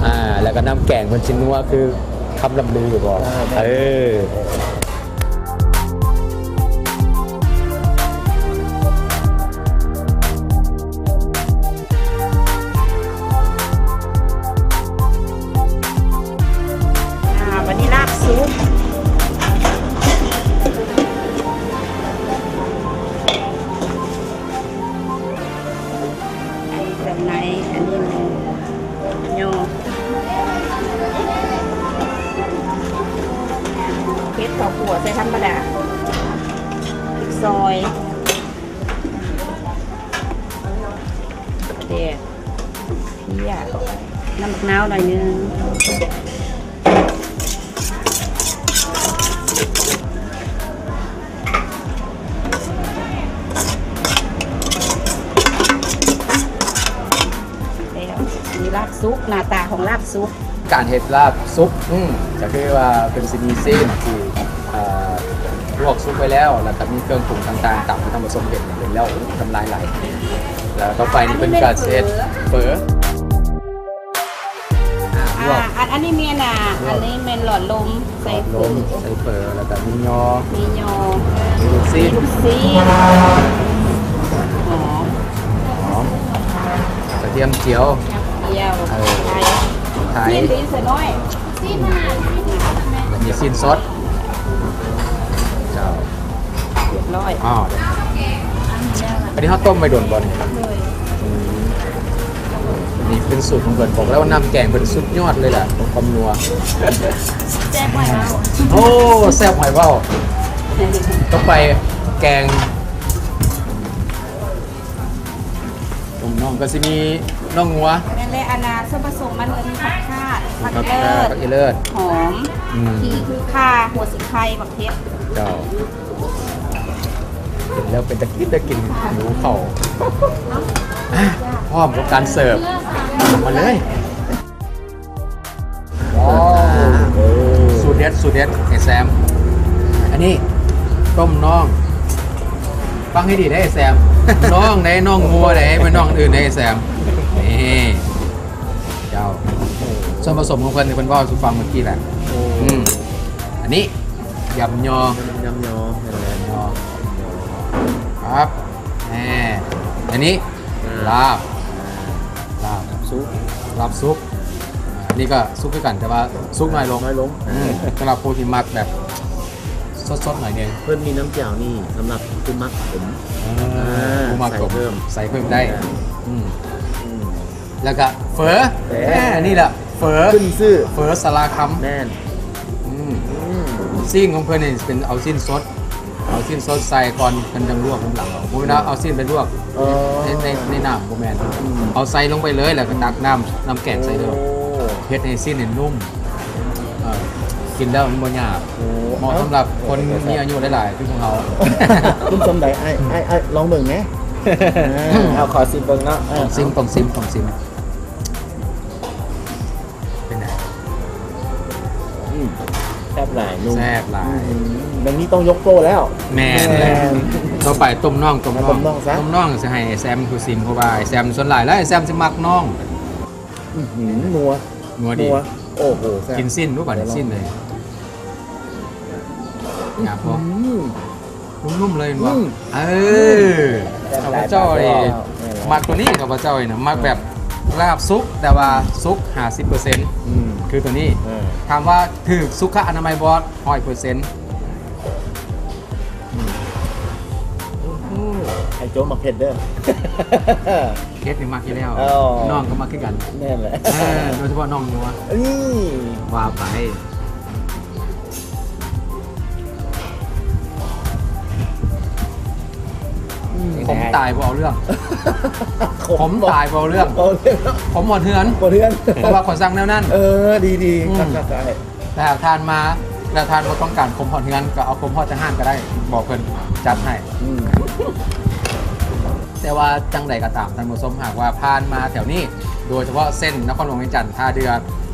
ອ່າ ແລ້ວກໍນ້ຳແກງເພິ່ນຊິນົວຄືຄຳລ່ຳລືຢູ່ບໍ່? ອ່າ ແມ່ນ. ເອີ ອ່າ ບັດນີ້ລາບສຸກ. ອັນນີ້ເຄື່ອງໃນ, ອັນນີ້ໝູ, ຍໍ, ເຜັດເຂົ້າຂົ້ວໃສ່ທຳມະດາ, ພລິກຊອຍ, ປາແດກ, ເພຍ, ນ້ຳໝາກນາວໜ້ອຍໜຶ່ງ. ແລ້ວ ມີລາບສຸກ, ໜ້າຕາຂອງລາບສຸກ. ການເຮັດລາບສຸກ ອືມ ກໍຄືວ່າເພິ່ນຊິມີຊີ້ນທີ່ ເອີ ລວກສຸກໄວ້ແລ້ວ ແລ້ວກໍມີເຄື່ອງປຸງຕ່າງໆ ຕາມທີ່ທ່ານຜູ້ຊົມເຫັນ ເຫັນແລ້ວ ໂອ້ ນ້ຳລາຍໄຫຼ. ແລ້ວຕໍ່ໄປນີ້ເພິ່ນກໍຊິເຮັດເຝີ. ອ່າ ລວກ ອັນ ອັນນີ້ແມ່ນ ອ່າ ລວກ ອັນນີ້ແມ່ນຫຼອດລົມ ໃສ່ ຫຼອດລົມ ເຝີ ໃສ່ເຝີ ແລ້ວກໍມີຍໍ ມີຍໍ ມີລູກຊີ້ນ ມີລູກຊີ້ນ ຫອມ ຫອມ ກະທຽມຈຽວ ກະທຽມຈຽວ ເອີ ໄຂ່ ໄຂ່ ຊີ້ນດີຊະນ້ອຍ ຊີ້ນ ມີຊີ້ນສົດ ເຈົ້າ. ຮຽບຮ້ອຍ ອ້າວ ອັນນີ້ເຮົາຕົ້ມໄວ້ດົນບໍ່ນີ້? ໂດຍ ອືມ ນີ້ເປັນສູດຂອງເພິ່ນ. ບອກແລ້ວວ່ານ້ຳແກງເພິ່ນສຸດຍອດເລີຍແຫຼະ ຂອງຄວາມນົວ. ແຊບຫອຍເວົ້າ ໂອ້ ແຊບຫອຍເວົ້າ. ຕໍ່ໄປແກງ ຕົ້ມໜອງ ກໍຊິມີໜອງງົວ. ແມ່ນແຫຼະ ອັນນ່າ ສ່ວນປະສົມມັນກໍມີຜັກຄາດ ຜັກ ຜັກຄາດ ເລີດ ຜັກອີເລີດ ຫອມ ອືມ ຂີ່ ຂ່າ ຫົວສີໄຄ ບັກເຜັດ. ເຈົ້າ ເຫັນແລ້ວເປັນຕາກິນ ຕາກິນ ຫິວເຂົ້າ. ອ່ະ ພ້ອມກັບການເສີບ ມາເລີຍ. ວ້າວ ເອີ ສູດເດັດ ສູດເດັດ ໄອ້ແຊມ. ອັນນີ້ຕົ້ມໜອງ ຟັງໃຫ້ດີເດ້ໄອ້ແຊມ ໜອງເດ້ ໜອງງົວເດ້ ບໍ່ແມ່ນໜອງອື່ນເດ້ໄອ້ແຊມ. ນີ້ ເຈົ້າ ສ່ວນປະສົມຂອງເພິ່ນທີ່ເພິ່ນເວົ້າສູ່ຟັງເມື່ອກີ້ແຫຼະ. ໂອ້ ອືມ ອັນນີ້ ຢຳຍໍ ຢຳຍໍ ແມ່ນແຫຼະ ຢຳຍໍ ຄັບ ແນ່ ອັນນີ້ ອ່າ ລາບ ອ່າ ລາບສຸກ ລາບສຸກ ອ່າ ອັນນີ້ກໍສຸກຄືກັນ ແຕ່ວ່າສຸກໜ້ອຍລົງ ໜ້ອຍລົງ ອືມ ສຳລັບຜູ້ທີ່ມັກແບບສົດໆ ໜ້ອຍໜຶ່ງ ເພິ່ນມີນ້ຳແຈ່ວນີ້ສຳລັບຜູ້ມັກຂົມ ອ່າ ຜູ້ມັກຂົມ ໃສ່ເພີ່ມ ໃສ່ເພີ່ມໄດ້ ອ່າ ອືມ ອືມ ແລ້ວກະເຝີ ເຝີ ແນ່ ນີ້ແຫຼະເຝີ ຂຶ້ນຊື່ ເຝີສາລາຄຳ ແມ່ນ ອືມ ອືມ ຊີ້ນຂອງເພິ່ນນີ້ເປັນເອົາຊີ້ນສົດ ເອົາຊີ້ນສົດໃສ່ກ່ອນ ເພິ່ນຈັ່ງລວກນຳຫຼັງເອົາ ບໍ່ແມ່ນວ່າເອົາຊີ້ນໄປລວກ ເອີ ໃນ ໃນ ໃນນ້ຳ ບໍ່ແມ່ນ ອືມ ເອົາໃສ່ລົງໄປເລີຍ ແລ້ວກໍຕັກນ້ຳ ນ້ຳແກງໃສ່ເລີຍ ໂອ້ ເຮັດໃຫ້ຊີ້ນນີ້ນຸ້ມ ເອີ ກິນແລ້ວມັນບໍ່ຫຍາບ ໂອ້ ເໝາະສຳລັບຄົນມີອາຍຸຫຼາຍໆ ຄືພວກເຮົາ ຄຸນສົມໃດ ອ້າຍ ອ້າຍ ອ້າຍລອງເບິ່ງແດ່ ເອົາ ຂໍຊິມເບິ່ງເນາະ ເອີ ຕ້ອງຊິມ ຕ້ອງຊິມ ຕ້ອງຊິມ ເປັນໃດ? ອືມ ແຊບຫຼາຍ ນຸ້ມ ແຊບຫຼາຍ ອືມ ແບບນີ້ຕ້ອງຍົກໂປ້ແລ້ວ ແມ່ນ ແມ່ນ ຕໍ່ໄປຕົ້ມໜອງ ຕົ້ມໜອງ ຕົ້ມໜອງຊະ ຕົ້ມໜອງຊິໃຫ້ອ້າຍແຊມເປັນຜູ້ຊິມ ເພາະວ່າອ້າຍແຊມສ່ວນຫຼາຍແລ້ວ ອ້າຍແຊມຊິມັກໜອງ ອືຫື ນົວ ນົວດີ ນົວ ໂອ້ໂຫ ແຊບ ກິນຊີ້ນດູບາດນີ້ ຊີ້ນເລີຍ ຫຍາບບໍ່? ອືມ ນຸ້ມໆ ເລີຍແມ່ນບໍ່? ອືມ ເອີ ຂ້າພະເຈົ້ານີ້ ແມ່ນແລ້ວ ມັກໂຕນີ້ ຂ້າພະເຈົ້ານີ້ນະ ມັກແບບລາບສຸກ ແຕ່ວ່າສຸກຫ້າສິບເປີເຊັນ ອືມ ຄືໂຕນີ້ ເອີ ຖາມວ່າຖືກສຸຂະອະນາໄມບໍ່? ຮ້ອຍເປີເຊັນ ອືມ ໂອ້ໂຫ ໄອ້ໂຈມັກເຜັດເດີ້ ເຜັດນີ້ມັກຢູ່ແລ້ວ ອໍ ນ້ອງກໍມັກຄືກັນ ແມ່ນແຫຼະ ເອີ ໂດຍສະເພາະນ້ອງນົວ ອືມ ວ່າໄປ. ອືມ ຂົມຕາຍບໍ່ເອົາເລື່ອງ ຂົມ ຂົມຕາຍບໍ່ເອົາເລື່ອງ ເອົາເລື່ອງເນາະ ຂົມຮອດເຮືອນ ຮອດເຮືອນ ເພາະວ່າຂ້ອຍສັ່ງແນວນັ້ນ ເອີ ດີໆ ອືມ ຄັກໆ ອ້າຍ ແຕ່ຖ້າທ່ານມາ ແລ້ວທ່ານບໍ່ຕ້ອງການຂົມຮອດເຮືອນ ກໍເອົາຂົມຮອດທະຫານກໍໄດ້ ບອກເພິ່ນຈັດໃຫ້ ອືມ ແຕ່ວ່າຈັ່ງໃດກໍຕາມ ທ່ານຜູ້ຊົມ ຫາກວ່າຜ່ານມາແຖວນີ້ ໂດຍສະເພາະເສັ້ນນະຄອນຫຼວງວຽງຈັນ ທ່າເດື່ອ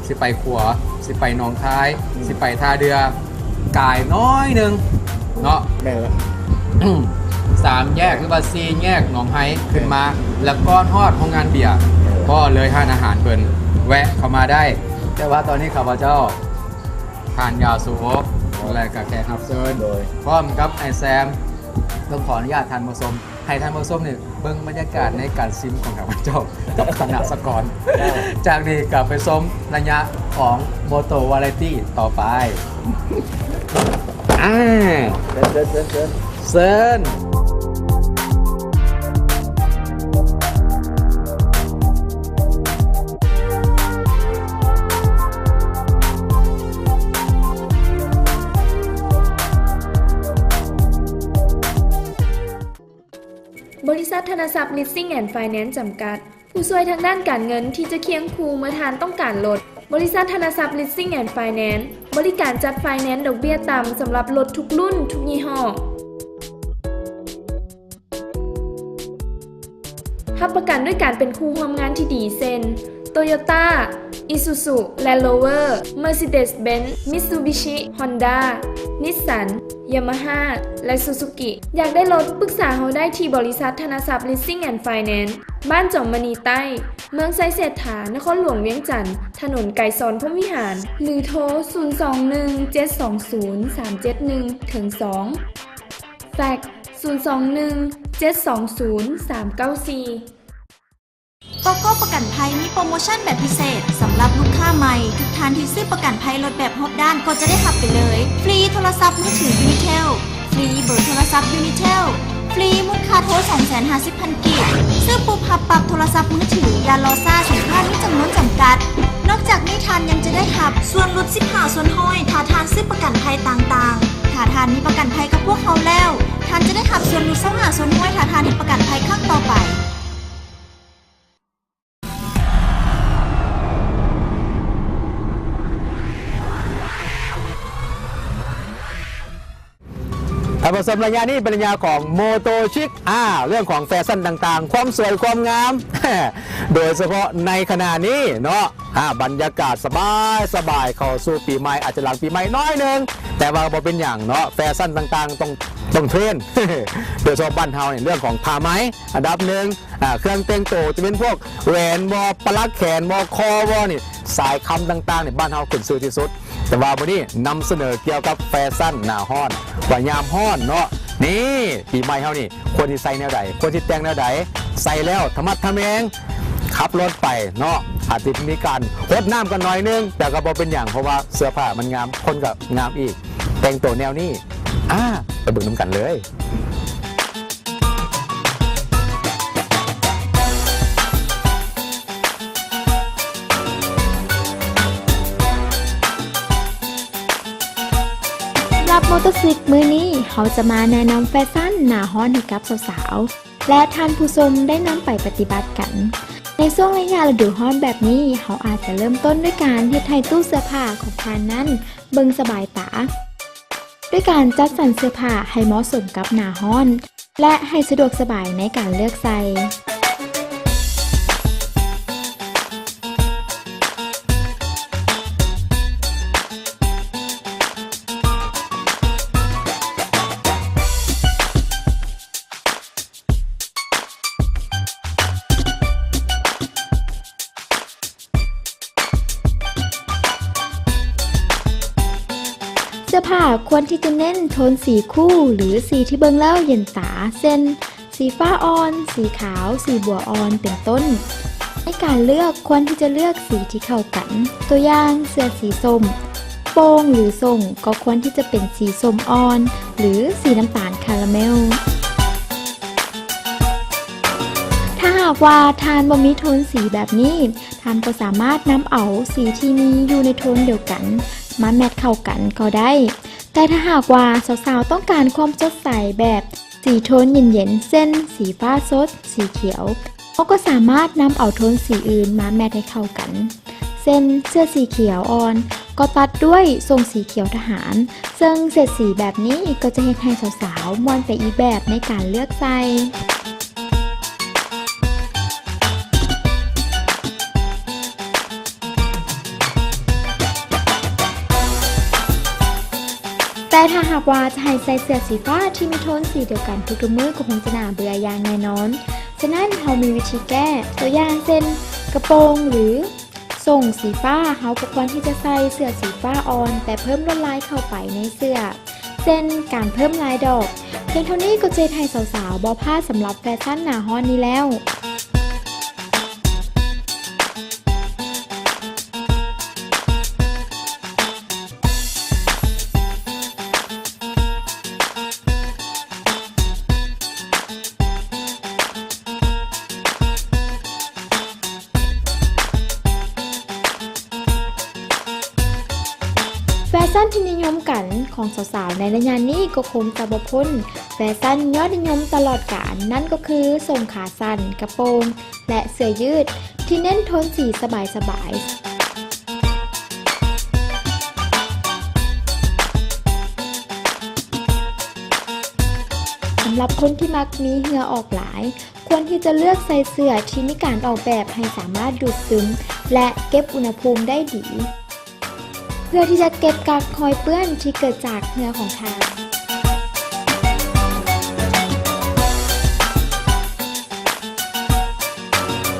ຊິໄປຂົວ ຊິໄປໜອງຄາຍ ອືມ ຊິໄປທ່າເດື່ອ ກາຍໜ້ອຍໜຶ່ງເນາະ ແມ່ນແລ້ວ ສາມແຍກ ຫຼືວ່າສີ່ແຍກໜອງໄຮຂຶ້ນມາ ແລ້ວກ່ອນຮອດໂຮງງານເບຍ ເອີ ກໍເລີຍຮ້ານອາຫານເພິ່ນ ແວະເຂົ້າມາໄດ້ ແຕ່ວ່າຕອນນີ້ຂ້າພະເຈົ້າ ທ່ານຢາວສຸໂອ ແລະກະແຂກຮັບເຊີນ ໂດຍ ພ້ອມກັບອ້າຍແຊມ ຕ້ອງຂໍອະນຸຍາດທ່ານຜູ້ຊົມ ໃຫ້ທ່ານຜູ້ຊົມນີ້ເບິ່ງບັນຍາກາດໃນການຊິມຂອງຂ້າພະເຈົ້າກັບຄະນະສະກອນ ເຈົ້າ ຈາກນີ້ກໍໄປຊົມໄລຍະຂອງໂມໂຕວາໄຣຕີຕໍ່ໄປ ອ່າ ເຊີນ ເຊີນ ເຊີນ ເຊີນ. ບໍລິສັດທະນະຊັບ Leasing and Finance ຈຳກັດ ຜູ້ຊ່ວຍທາງດ້ານການເງິນທີ່ຈະຄຽງຄູ່ເມື່ອທ່ານຕ້ອງການລົດ. ບໍລິສັດທະນະຊັບ Leasing and Finance ບໍລິການຈັດໄຟແນນດອກເບ້ຍຕ່ຳສຳລັບລົດທຸກລຸ້ນ, ທຸກຍີ່ຫໍ້. ຮັບປະກັນດ້ວຍການເປັນຄູ່ຮ່ວມງານທີ່ດີ ເຊັ່ນ: ໂຕໂຍຕ້າ, ອີຊູຊູ ແລນໂຣເວີ, ເມີຊີເດສເບັນ, ມິດຊູບິຊິ, ຮອນດ້າ, ນິດສັນ, ຢາມາຮ່າ ແລະ ຊູຊູກິ. ຢາກໄດ້ລົດ? ປຶກສາເຮົາໄດ້ທີ່ບໍລິສັດທະນະຊັບ Leasing and Finance ບ້ານຈອມມະນີໃຕ້, ເມືອງໄຊເສດຖາ, ນະຄອນຫຼວງວຽງຈັນ, ຖະໜົນໄກສອນ ພົມວິຫານ ຫຼື ໂທ ສູນສອງໜຶ່ງ ເຈັດສອງສູນ ສາມເຈັດໜຶ່ງ ເຖິງ ສອງ ແຟັກ ສູນສອງໜຶ່ງ ເຈັດສອງສູນ ສາມເກົ້າສີ່. ໂຕໂກ້ປະກັນໄພມີໂປຣໂມຊັນແບບພິເສດສຳລັບລູກຄ້າໃໝ່. ທຸກທ່ານທີ່ຊື້ປະກັນໄພລົດແບບຮອບດ້ານກໍຈະໄດ້ຮັບໄປເລີຍ ຟຣີໂທລະສັບມືຖືຢູນິເທວ, ຟຣີເບີໂທລະສັບຢູນິເທວ, ຟຣີມູນຄ່າໂທສອງແສນຫ້າສິບພັນກີບ. ຊື້ປຸບຮັບປັບໂທລະສັບມືຖື, ຢ່າລໍຊ້າ, ສິນຄ້າມີຈຳນວນຈຳກັດ. ນອກຈາກນີ້ທ່ານຍັງຈະໄດ້ຮັບສ່ວນຫຼຸດສິບຫ້າສ່ວນຮ້ອຍ ຖ້າທ່ານຊື້ປະກັນໄພຕ່າງໆ. ຖ້າທ່ານມີປະກັນໄພກັບພວກເຮົາແລ້ວ, ທ່ານຈະໄດ້ຮັບສ່ວນຫຼຸດຊາວຫ້າສ່ວນຮ້ອຍ ຖ້າທ່ານເຮັດປະກັນໄພຄັ້ງຕໍ່ໄປ. ທ່ານຜູ້ຊົມ, ໄລຍະນີ້ເປັນໄລຍະຂອງໂມໂຕຊິກ ອາ ເລື່ອງຂອງແຟຊັນຕ່າງໆ ຄວາມສວຍຄວາມງາມ ໂດຍສະເພາະໃນຂະນະນີ້ເນາະ ອາ ບັນຍາກາດສະບາຍໆ ເຂົ້າສູ່ປີໃໝ່ ອາດຈະຫຼັງປີໃໝ່ໜ້ອຍໜຶ່ງ ແຕ່ວ່າບໍ່ເປັນຫຍັງເນາະ ແຟຊັນຕ່າງໆ ຕ້ອງ ຕ້ອງເທຣນ ໂດຍສະເພາະບ້ານເຮົານີ້ ເລື່ອງຂອງຜ້າໄໝອັນດັບໜຶ່ງ ອາ ເຄື່ອງແຕ່ງໂຕ ຈະເປັນພວກແຫວນບໍ ປະຫຼັກແຂນບໍ ຄໍບໍນີ້ ສາຍຄຳຕ່າງໆນີ້ ບ້ານເຮົາຂຶ້ນຊື່ທີ່ສຸດ. ແຕ່ວ່າມື້ນີ້ນຳສະເໜີກ່ຽວກັບແຟຊັນໜ້າຮ້ອນ ວ່າຍາມຮ້ອນເນາະ ນີ້ ປີໃໝ່ເຮົານີ້ ຄວນຊິໃສ່ແນວໃດ ຄວນຊິແຕ່ງແນວໃດ ໃສ່ແລ້ວທະມັດທະແມງ ຂັບລົດໄປເນາະ ອາດຈະມີການຫົດນ້ຳກັນໜ້ອຍໜຶ່ງ ແຕ່ກໍບໍ່ເປັນຫຍັງ ເພາະວ່າເສື້ອຜ້າມັນງາມ ຄົນກໍງາມອີກ ແຕ່ງໂຕແນວນີ້ ອາ ໄປເບິ່ງນຳກັນເລີຍ. ສຳລັບມໍເຕີຊິກມື້ນີ້ ເຮົາຈະມາແນະນຳແຟຊັນໜ້າຮ້ອນໃຫ້ກັບສາວໆ ແລະ ທ່ານຜູ້ຊົມໄດ້ນຳໄປປະຕິບັດກັນ. ໃນຊ່ວງໄລຍະລະດູຮ້ອນແບບນີ້ ເຮົາອາດຈະເລີ່ມຕົ້ນດ້ວຍການເຮັດໃຫ້ຕູ້ເສື້ອຜ້າຂອງທ່ານນັ້ນເບິ່ງສະບາຍຕາ ດ້ວຍການຈັດສັນເສື້ອຜ້າໃຫ້ເໝາະສົມກັບໜ້າຮ້ອນ ແລະ ໃຫ້ສະດວກສະບາຍໃນການເລືອກໃສ່. ເສື້ອຜ້າຄວນທີ່ຈະເນັ້ນໂທນສີຄູ່ ຫຼື ສີທີ່ເບິ່ງແລ້ວເຢັນຕາ ເຊັ່ນ ສີຟ້າອ່ອນ, ສີຂາວ, ສີບົວອ່ອນ ເປັນຕົ້ນ. ໃນການເລືອກຄວນທີ່ຈະເລືອກສີທີ່ເຂົ້າກັນ, ຕົວຢ່າງ ເສື້ອສີສົ້ມ, ໂປ່ງ ຫຼື ສົ້ງ ກໍຄວນທີ່ຈະເປັນສີສົ້ມອ່ອນ ຫຼື ສີນ້ຳຕານຄາຣາເມລ. ຖ້າຫາກວ່າທ່ານບໍ່ມີໂທນສີແບບນີ້, ທ່ານກໍສາມາດນຳເອົາສີທີ່ມີຢູ່ໃນໂທນດຽວກັນມາແມັດເຂົ້າກັນກໍໄດ້. ແຕ່ຖ້າຫາກວ່າສາວໆຕ້ອງການຄວາມສົດໃສແບບສີໂທນເຢັນໆ ເຊັ່ນ ສີຟ້າສົດ, ສີຂຽວ, ເຮົາກໍສາມາດນຳເອົາໂທນສີອື່ນມາແມັດໃຫ້ເຂົ້າກັນ ເຊັ່ນ ເສື້ອສີຂຽວອ່ອນ ກໍຕັດດ້ວຍສົ້ງສີຂຽວທະຫານ, ເຊິ່ງເສດສີແບບນີ້ກໍຈະເຮັດໃຫ້ສາວໆມ່ວນໄປອີກແບບໃນການເລືອກໃສ່. ແຕ່ຖ້າຫາກວ່າຈະໃຫ້ໃສ່ເສື້ອສີຟ້າທີ່ມີໂທນສີດຽວກັນທຸກໆມື້ກໍຄົງຈະໜ້າເບື່ອຢ່າງແນ່ນອນ. ສະນັ້ນເຮົາມີວິທີແກ້, ຕົວຢ່າງເຊັ່ນ ກະໂປງ ຫຼື ສົ້ງສີຟ້າ, ເຮົາກໍຄວນທີ່ຈະໃສ່ເສື້ອສີຟ້າອ່ອນ ແຕ່ເພີ່ມລວດລາຍເຂົ້າໄປໃນເສື້ອ ເຊັ່ນ ການເພີ່ມລາຍດອກ. ພຽງເທົ່ານີ້ກໍຈະເຮັດໃຫ້ສາວໆບໍ່ພາດສຳລັບແຟຊັນໜ້າຮ້ອນນີ້ແລ້ວ. ແຟຊັນທີ່ນິຍົມກັນຂອງສາວໆໃນໄລຍະນີ້ກໍຄົງຈະບໍ່ພົ້ນແຟຊັນຍອດນິຍົມຕະຫຼອດການ, ນັ້ນກໍຄືສົ້ງຂາສັ້ນ, ກະໂປງ ແລະ ເສື້ອຍືດທີ່ເນັ້ນໂທນສີສະບາຍໆ. ສຳລັບຄົນທີ່ມັກມີເຫື່ອອອກຫຼາຍ, ຄວນທີ່ຈະເລືອກໃສ່ເສື້ອທີ່ມີການອອກແບບໃຫ້ສາມາດດູດຊຶມ ແລະ ເກັບອຸນຫະພູມໄດ້ດີ ເພື່ອທີ່ຈະເກັບກັກຮອຍເປື້ອນທີ່ເກີດຈາກເຫື່ອຂອງທ່ານ.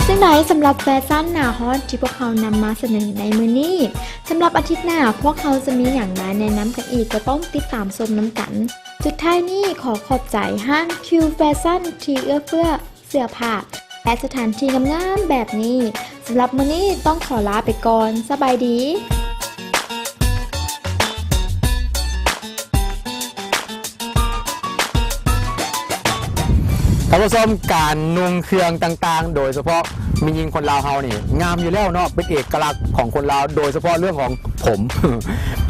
ຈັ່ງໃດສຳລັບແຟຊັນໜ້າຮ້ອນທີ່ພວກເຮົານຳມາສະເໜີໃນມື້ນີ້? ສຳລັບອາທິດໜ້າ ພວກເຮົາຈະມີຫຍັງມາແນະນຳກັນອີກ ກໍຕ້ອງຕິດຕາມຊົມນຳກັນ. ສຸດທ້າຍນີ້ ຂໍຂອບໃຈຮ້ານຄິວແຟຊັນທີ່ເອື້ອເຟື້ອເສື້ອຜ້າ ແລະ ສະຖານທີ່ງາມໆແບບນີ້. ສຳລັບມື້ນີ້ຕ້ອງຂໍລາໄປກ່ອນ. ສະບາຍດີ. ທ່ານຜູ້ຊົມ, ການນຸ່ງເຄື່ອງຕ່າງໆ ໂດຍສະເພາະແມ່ຍິງຄົນລາວເຮົານີ້ງາມຢູ່ແລ້ວເນາະ, ເປັນເອກະລັກຂອງຄົນລາວ, ໂດຍສະເພາະເລື່ອງຂອງຜົມ.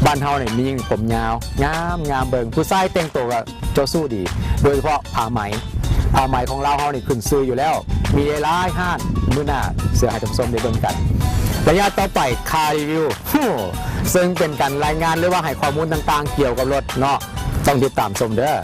ບ້ານເຮົານີ້ແມ່ຍິງຜົມຍາວ ງາມໆ ເບິ່ງ, ຜູ້ຊາຍແຕ່ງໂຕກໍ ເຈົ້າຊູ້ດີ, ໂດຍສະເພາະຜ້າໄໝ. ຜ້າໄໝຂອງລາວເຮົານີ້ຂຶ້ນຊື່ຢູ່ແລ້ວ, ມີຫຼາຍໆຮ້ານ. ມື້ໜ້າເສືອໃຫ້ທ່ານຜູ້ຊົມໄດ້ເບິ່ງກັນ. ໄລຍະຕໍ່ໄປ Car Review ເຊິ່ງເປັນການລາຍງານ ຫຼືວ່າໃຫ້ຂໍ້ມູນຕ່າງໆກ່ຽວກັບລົດເນາະ, ຕ້ອງຕິດຕາມຊົມເດີ້.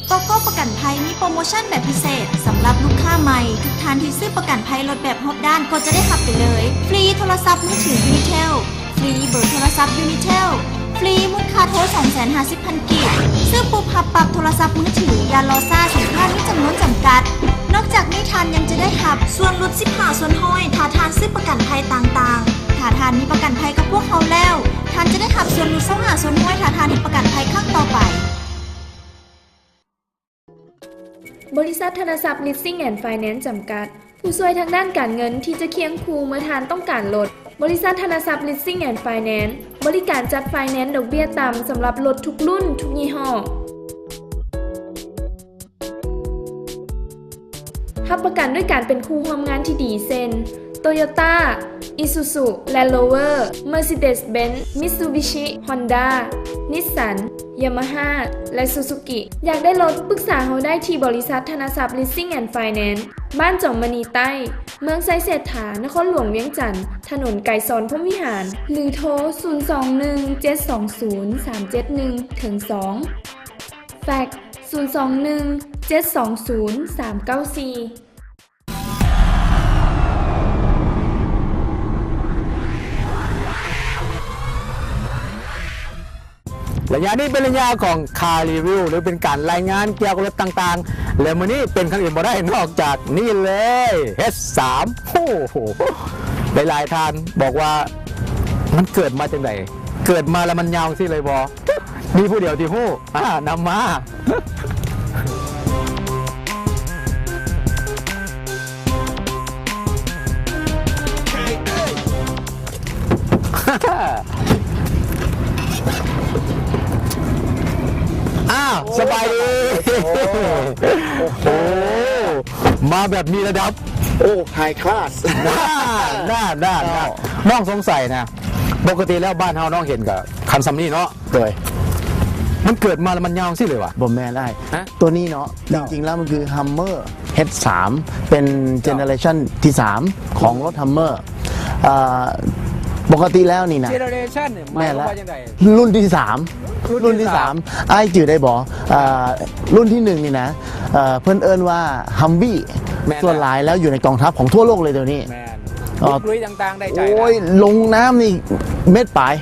ໂກໂກ້ປະກັນໄພມີໂປຣໂມຊັນແບບພິເສດສຳລັບລູກຄ້າໃໝ່. ທຸກທ່ານທີ່ຊື້ປະກັນໄພລົດແບບຮອບດ້ານກໍຈະໄດ້ຮັບໄປເລີຍ ຟຣີໂທລະສັບມືຖືຢູນິເທວ, ຟຣີເບີໂທລະສັບຢູນິເທວ, ຟ ຟຣີ ມູນຄ່າໂທສອງແສນຫ້າສິບພັນກີບ. ຊື້ປຸບຮັບປັບໂທລະສັບມືຖື ຢ່າລໍຊ້າ, ສິນຄ້າມີຈຳນວນຈຳກັດ. ນອກຈາກນີ້ທ່ານຍັງຈະໄດ້ຮັບສ່ວນຫຼຸດສິບຫ້າສ່ວນຮ້ອຍ ຖ້າທ່ານຊື້ປະກັນໄພຕ່າງໆ. ຖ້າທ່ານມີປະກັນໄພກັບພວກເຮົາແລ້ວ, ທ່ານຈະໄດ້ຮັບສ່ວນຫຼຸດຊາວຫ້າສ່ວນຮ້ອຍ ຖ້າທ່ານເຮັດປະກັນໄພຄັ້ງຕໍ່ໄປ. ບໍລິສັດທະນະຊັບ Leasing and Finance ຈຳກັດ, ຜູ້ຊ່ວຍທາງດ້ານການເງິນທີ່ຈະຄຽງຄູ່ເມື່ອທ່ານຕ້ອງການລົດ. ບໍລິສັດທະນະຊັບ Leasing and Finance ບໍລິການຈັດໄຟແນນດອກເບ້ຍຕ່ຳສຳລັບລົດທຸກລຸ້ນ, ທຸກຍີ່ຫໍ້. ຮັບປະກັນດ້ວຍການເປັນຄູ່ຮ່ວມງານທີ່ດີ ເຊັ່ນ Toyota, Isuzu Land Rover, Mercedes-Benz, Mitsubishi, Honda, Nissan, Yamaha ແລະ Suzuki. ຢາກໄດ້ລົດ? ປຶກສາເຮົາໄດ້ທີ່ບໍລິສັດທະນະຊັບ Leasing and Finance ບ້ານຈອມມະນີໃຕ້, ເມືອງໄຊເສດຖາ, ນະຄອນຫຼວງວຽງຈັນ, ຖະໜົນໄກສອນ ພົມວິຫານ ຫຼື ໂທ ສູນສອງໜຶ່ງ ເຈັດສອງສູນ ສາມເຈັດໜຶ່ງ ເຖິງ ສອງ ແຟັກ ສູນສອງໜຶ່ງ ເຈັດສອງສູນ ສາມເກົ້າສີ່. ໄລຍະນີ້ເປັນໄລຍະຂອງ Car Review ຫຼື ເປັນການລາຍງານກ່ຽວກັບລົດຕ່າງໆ ແລະ ມື້ນີ້ເປັນຄັນອື່ນບໍ່ໄດ້ນອກຈາກນີ້ເລີຍ ເອັດສາມ. ໂອ້ໂຫ ຫຼາຍໆທ່ານບອກວ່າ ມັນເກີດມາຈັ່ງໃດ? ເກີດມາແລ້ວມັນຍາວຈັ່ງຊີ້ເລີຍບໍ່? ມີຜູ້ດຽວທີ່ຮູ້. ອ່າ ນຳມາ. ອ້າວ ສະບາຍດີ. ໂອ້ ໂອ້ ມາແບບມີລະດັບ. ໂອ້ High Class. ນ້າ ນ້າ ນ້າ ນ້ອງສົງໄສນະ ປົກກະຕິແລ້ວບ້ານເຮົານ້ອງເຫັນກະຄັນສ່ຳນີ້ເນາະ. ໂດຍ ມັນເກີດມາແລ້ວມັນຍາວຈັ່ງຊີ້ເລີຍຫວາ? ບໍ່ແມ່ນອ້າຍ. ຮະ? ຕົວນີ້ເນາະ ເຈົ້າ ຈິງໆແລ້ວມັນຄື Hummer ເອັດສາມ ເປັນ ເຈົ້າ generation ທີສາມ ຂອງລົດ Hummer. ເອີ ປົກກະຕິແລ້ວນີ້ນະ generation ນີ້ ແມ່ນລະ ໝາຍຄວາມວ່າຈັ່ງໃດ? ລຸ້ນທີສາມ ລຸ້ນທີສາມ ລຸ້ນທີສາມ ອ້າຍຈື່ໄດ້ບໍ່? ເອີ ລຸ້ນທີໜຶ່ງນີ້ນະ ເອີ ເພິ່ນເອີ້ນວ່າ Humvee. ແມ່ນ ສ່ວນຫຼາຍແລ້ວຢູ່ໃນກອງທັບຂອງທົ່ວໂລກເລີຍດຽວນີ້. ແມ່ນ ເອີ ລຸກລຸຍຕ່າງໆ ໄດ້ໃຈ. ໂອ້ຍ ລົງນ້ຳນີ້ເມັດປາຍ.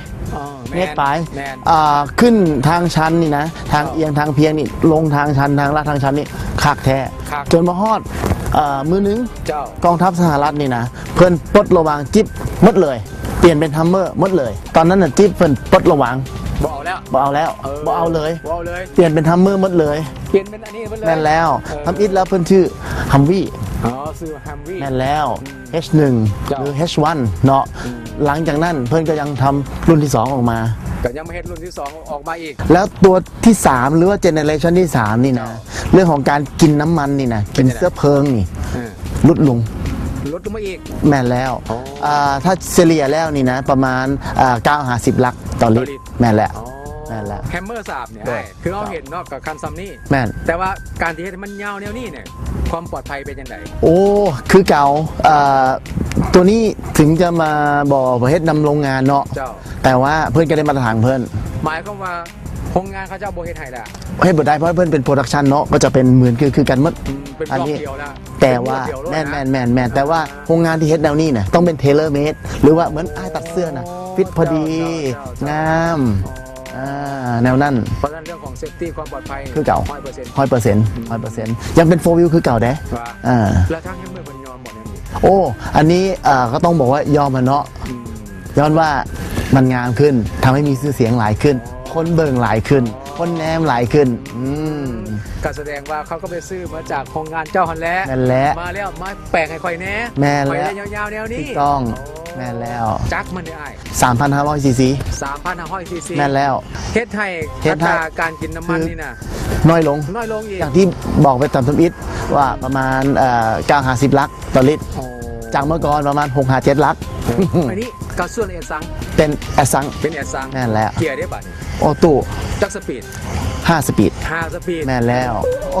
ເມັດປາຍ. ແມ່ນ ອ່າ ຂຶ້ນທາງຊັນນີ້ນະ ທາງ ເຈົ້າ ອຽງທາງພຽງນີ້ ລົງທາງຊັນ ທາງລາດທາງຊັນນີ້ຄັກແທ້. ຄັກ ຈົນມາຮອດ ເອີ ມື້ໜຶ່ງ ເຈົ້າ ກອງທັບສະຫະລັດນີ້ນະ ເພິ່ນປົດລະວາງຈິບໝົດເລີຍ ປ່ຽນເປັນ Hummer ໝົດເລີຍ. ຕອນນັ້ນນະ ຈິບເພິ່ນປົດລະວາງ ບໍ່ເອົາແລ້ວ ບໍ່ເອົາແລ້ວ. ເອີ ບໍ່ເອົາເລີຍ ບໍ່ເອົາເລີຍ ປ່ຽນເປັນ Hummer ໝົດເລີຍ. ປ່ຽນເປັນອັນນີ້ໝົດເລີຍ ແມ່ນແລ້ວ. ເອີ ທຳອິດແລ້ວເພິ່ນຊື່ Humvee. ອໍ ຊື່ Humvee. ແມ່ນແລ້ວ. ເອັດໜຶ່ງ ເຈົ້າ ຫຼື ເອັດວັນເນາະ. ອືມ ຫຼັງຈາກນັ້ນເພິ່ນກໍຍັງທຳລຸ້ນທີສອງອອກມາ ກໍຍັງມາເຮັດລຸ້ນທີສອງອອກມາອີກ. ແລ້ວຕົວທີສາມ ຫຼືວ່າ generation ທີສາມນີ້ນະ ເຈົ້າ ເລື່ອງຂອງການກິນນ້ຳມັນນີ້ນະ ເປັນຈັ່ງໃດ? ກິນເຊື້ອເພີງນີ້ ເອີ ຫຼຸດລົງ ຫຼຸດລົງມາອີກ. ແມ່ນແລ້ວ. ອໍ ອ່າ ຖ້າສະເລ່ຍແລ້ວນີ້ນະ ປະມານ ອ່າ ເກົ້າຫາສິບຫຼັກຕໍ່ລິດ. ຕໍ່ລິດ. ແມ່ນແລ້ວ. ອໍ ແມ່ນແລ້ວ. Hummer ສາມນີ້ ໂດຍ ອ້າຍ ຄືເຮົາເຫັນເນາະ ກໍຄັນສ່ຳນີ້. ແມ່ນ. ແຕ່ວ່າການທີ່ເຮັດໃຫ້ມັນຍາວແນວນີ້ນີ້ ຄວາມປອດໄພເປັນຈັ່ງໃດ? ໂອ້ ຄືເກົ່າ. ເອີ ຕົວນີ້ເຖິງຈະມາບໍ່ ບໍ່ເຮັດນຳໂລງງານເນາະ ເຈົ້າ ແຕ່ວ່າເພິ່ນກໍໄດ້ມາດຕະຖານຂອງເພິ່ນ. ໝາຍຄວາມວ່າໂຮງງານເຂົາເຈົ້າບໍ່ເຮັດໃຫ້ລະ? ເຮັດບໍ່ໄດ້ ເພາະເພິ່ນເປັນ production ເນາະ ກໍຈະເປັນໝືນຄື ຄືກັນໝົດ. ອືມ ເປັນບລັອກດຽວລະ. ອັນນີ້ ແຕ່ວ່າ ແມ່ນໆໆ ແຕ່ວ່າໂຮງງານທີ່ເຮັດແນວນີ້ນະ ຕ້ອງເປັນ tailor made ຫຼືວ່າເໝືອນອ້າຍຕັດເສື້ອນະ ອໍ ຟິດພໍດີ ເຈົ້າໆໆໆ ງາມ. ອໍ ອ່າ ແນວນັ້ນ. ເພາະສະນັ້ນເລື່ອງຂອງ safety ຄວາມປອດໄພ ຄືເກົ່າ ຮ້ອຍເປີເຊັນ ຮ້ອຍເປີເຊັນ ອືມ ຮ້ອຍເປີເຊັນ ຍັງເປັນ four wheel ຄືເກົ່າເດ້. ວ່າ ອ່າ ແລ້ວທາງ Hummer ເພິ່ນຍອມບໍ່ແນວນີ້? ໂອ້ ອັນນີ້ ເອີ ກໍຕ້ອງບອກວ່າຍອມຫັ້ນເນາະ. ອືມ ຍ້ອນວ່າມັນງາມຂຶ້ນ ທຳໃຫ້ມີຊື່ສຽງຫຼາຍຂຶ້ນ ອໍ ຄົນເບິ່ງຫຼາຍຂຶ້ນ ອໍ ຄົນແນມຫຼາຍຂຶ້ນ. ອືມ ກໍສະແດງວ່າເຂົາກໍໄປຊື້ມາຈາກໂຮງງານເຈົ້າຫັ້ນແຫຼະ. ແມ່ນແຫຼະ. ມາແລ້ວມາແປງໃຫ້ຂ້ອຍແດ່. ແມ່ນແຫຼະ. ຂ້ອຍໄດ້ຍາວໆແນວນີ້. ຖືກຕ້ອງ. ໂອ້ ແມ່ນແລ້ວ. ຈັກມັນເດ້ອ້າຍ? ສາມພັນຫ້າຮ້ອຍ cc. ສາມພັນຫ້າຮ້ອຍ cc. ແມ່ນແລ້ວ. ເຮັດໃຫ້ ເຮັດໃຫ້ ອັດຕາການກິນນ້ຳມັນນີ້ນະ ນ້ອຍລົງ. ນ້ອຍລົງອີກ. ຢ່າງທີ່ບອກໄປຕອນທຳອິດວ່າປະມານ ເອີ ເກົ້າຫາສິບຫຼັກຕໍ່ລິດ. ອໍ ຈາກເມື່ອກ່ອນປະມານຫົກຫາເຈັດຫຼັກ. ໂອ້ ອັນນີ້ກໍສ່ວນແອັດຊັງ ເປັນແອັດຊັງ. ເປັນແອັດຊັງ. ແມ່ນແລ້ວ. ເກຍເດ້ບາດນີ້? ໂອໂຕ້. ຈັກສະປີດ? ຫ້າສະປີດ. ຫ້າສະປີດ. ແມ່ນແລ້ວ. ໂອ້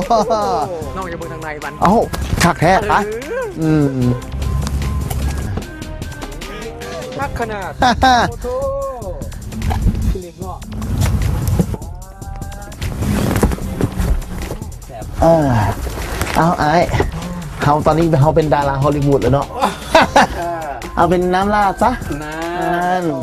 ນ້ອງຈະເບິ່ງທາງໃນມັນ. ເອົ້າ ຄັກແທ້. ເອີ ໄປ. ອືມ ຄັກຂະໜາດ. ໂອ້ໂຫ ເລັກເນາະ. ແຊບ. ເອີ ເອົາອ້າຍ ເຮົາຕອນນີ້ເຮົາເປັນດາລາຮໍລີວຸດແລ້ວເນາະ. ເອີ ເອົາເປັນນ້ຳລາດຊະ. ນັ້ນ. ໂອ້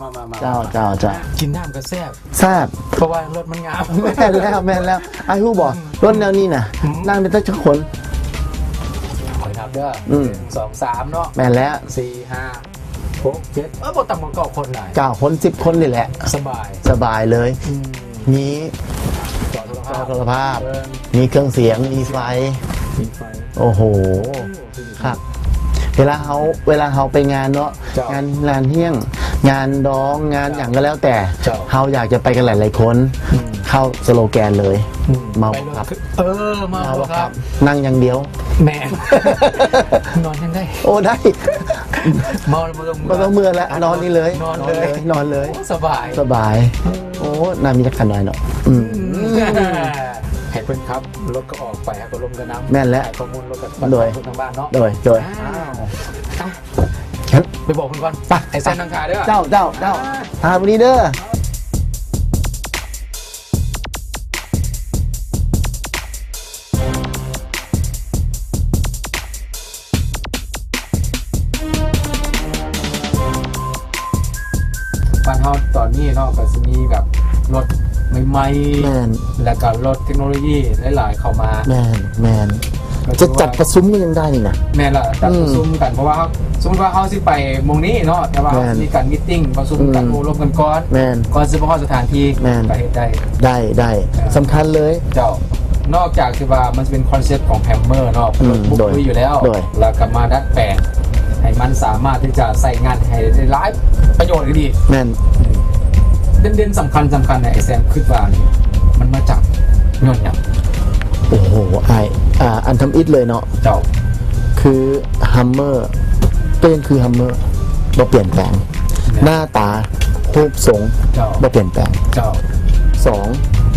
ມາໆໆ. ເຈົ້າ ເຈົ້າ ເຈົ້າ ກິນນ້ຳກໍແຊບ ແຊບ ເພາະວ່າລົດມັນງາມ. ແມ່ນແລ້ວ ແມ່ນແລ້ວ. ອ້າຍຮູ້ບໍ່ ອືມ ລົດແນວນີ້ນະ ອືມ ນັ່ງໄດ້ຈັກຄົນ? ຂ້ອຍນັບເດີ ອືມ ໜຶ່ງ ສອງ ສາມ ເນາະ. ແມ່ນແລ້ວ ສີ່ ຫ້າ ຫົກ ເຈັດ ເອີ ບໍ່ຕ່ຳກວ່າເກົ້າຄົນໄດ໋. ເກົ້າຄົນ ສິບຄົນນີ້ແຫຼະ ສະບາຍ ສະບາຍເລີຍ. ອືມ ມີຈໍໂທລະພາບ ຈໍໂທລະພາບ ມີເຄື່ອງສຽງ ມີໄຟ ມີໄຟ ໂອ້ໂຫ ໂອ້ ຄັກ. ເວລາເຮົາ ເວລາເຮົາໄປງານເນາະ ເຈົ້າ ງານ ງານຮຽງ ງານດອງ ງານຫຍັງກໍແລ້ວແຕ່ ເຈົ້າ ເຮົາຢາກຈະໄປກັນຫຼາຍໆຄົນ ອືມ ເຂົ້າສະໂລແກນເລີຍ ອືມ ເມົາບໍ່ຂັບ. ເອີ ເມົາບໍ່ຂັບ ນັ່ງຢ່າງດຽວ. ແມ່ນ ນອນຍັງໄດ້ ໂອ້ ໄດ້ ເມົາແລ້ວບໍ່ຕ້ອງເມືອ ບໍ່ຕ້ອງເມືອແລ້ວ ນອນນີ້ເລີຍ ນອນເລີຍ ນອນເລີຍ ໂອ້ ສະບາຍ ສະບາຍ. ເອີ ໂອ້ ໜ້າມີຈັກຄັນນ້ອຍເນາະ. ອືມ ອືມ ໃຫ້ເພິ່ນຂັບລົດກໍອອກໄປ ເຮົາກໍລົມກັນນຳ. ແມ່ນແລ້ວ ໃຫ້ຂໍ້ມູນລົດກັບ ໂດຍ ທາງບ້ານເນາະ. ໂດຍ ໂດຍ ອ້າວ ໄປບອກເພິ່ນກ່ອນ ໄປ ໄອ້ແຊນນັ່ງຖ້າເດີ. ເຈົ້າ ເຈົ້າ ເຈົ້າ ອ່າ ຖ້າບໍ່ດີເດີ. ບ້ານເຮົາຕອນນີ້ເນາະ ກໍຊິມີແບບລົດໃໝ່ໆ ແມ່ນ ແລ້ວກໍລົດເຕັກໂນໂລຢີຫຼາຍໆເຂົ້າມາ. ແມ່ນ ແມ່ນ ກໍຈະຈັດປະຊຸມກໍຍັງໄດ້ນີ້ນະ. ແມ່ນລະ ຈັດປະຊຸມກັນ ອືມ ເພາະວ່າເຮົາ ສົມມຸດວ່າເຮົາຊິໄປໝ່ອງນີ້ເນາະ ແຕ່ວ່າເຮົາ ແມ່ນ ຊິມີການມີດຕິ້ງ ປະຊຸມກັນ ອືມ ໂອ້ລົມກັນກ່ອນ ແມ່ນ ກ່ອນຊິໄປຮອດສະຖານທີ່ ແມ່ນ ກໍເຮັດໄດ້ ໄດ້ ໄດ້ ອ່າ ສຳຄັນເລີຍ ເຈົ້າ. ນອກຈາກທີ່ວ່າມັນຈະເປັນຄອນເຊັບຂອງແຮມເມີເນາະ ອືມ ລົດບຸກລຸຍຢູ່ແລ້ວ ໂດຍ ແລ້ວກໍມາດັດແປງໃຫ້ມັນສາມາດທີ່ຈະໃຊ້ງານໃຫ້ໄດ້ຫຼາຍປະໂຫຍດກະດີ. ແມ່ນ ເດັ່ນໆ ສຳຄັນໆ ນີ້ ໄອ້ແຊມຄິດວ່ານີ້ ມັນມາຈາກຍ້ອນຫຍັງ? ໂອ້ໂຫ ອ້າຍ ອ່າ ອັນທຳອິດເລີຍເນາະ ເຈົ້າ ຄື Hummer ກໍຍັງຄື Hummer ບໍ່ປ່ຽນແປງ ແມ່ນ ໜ້າຕາ ຮູບຊົງ ເຈົ້າ ບໍ່ປ່ຽນແປງ ເຈົ້າ. ສອງ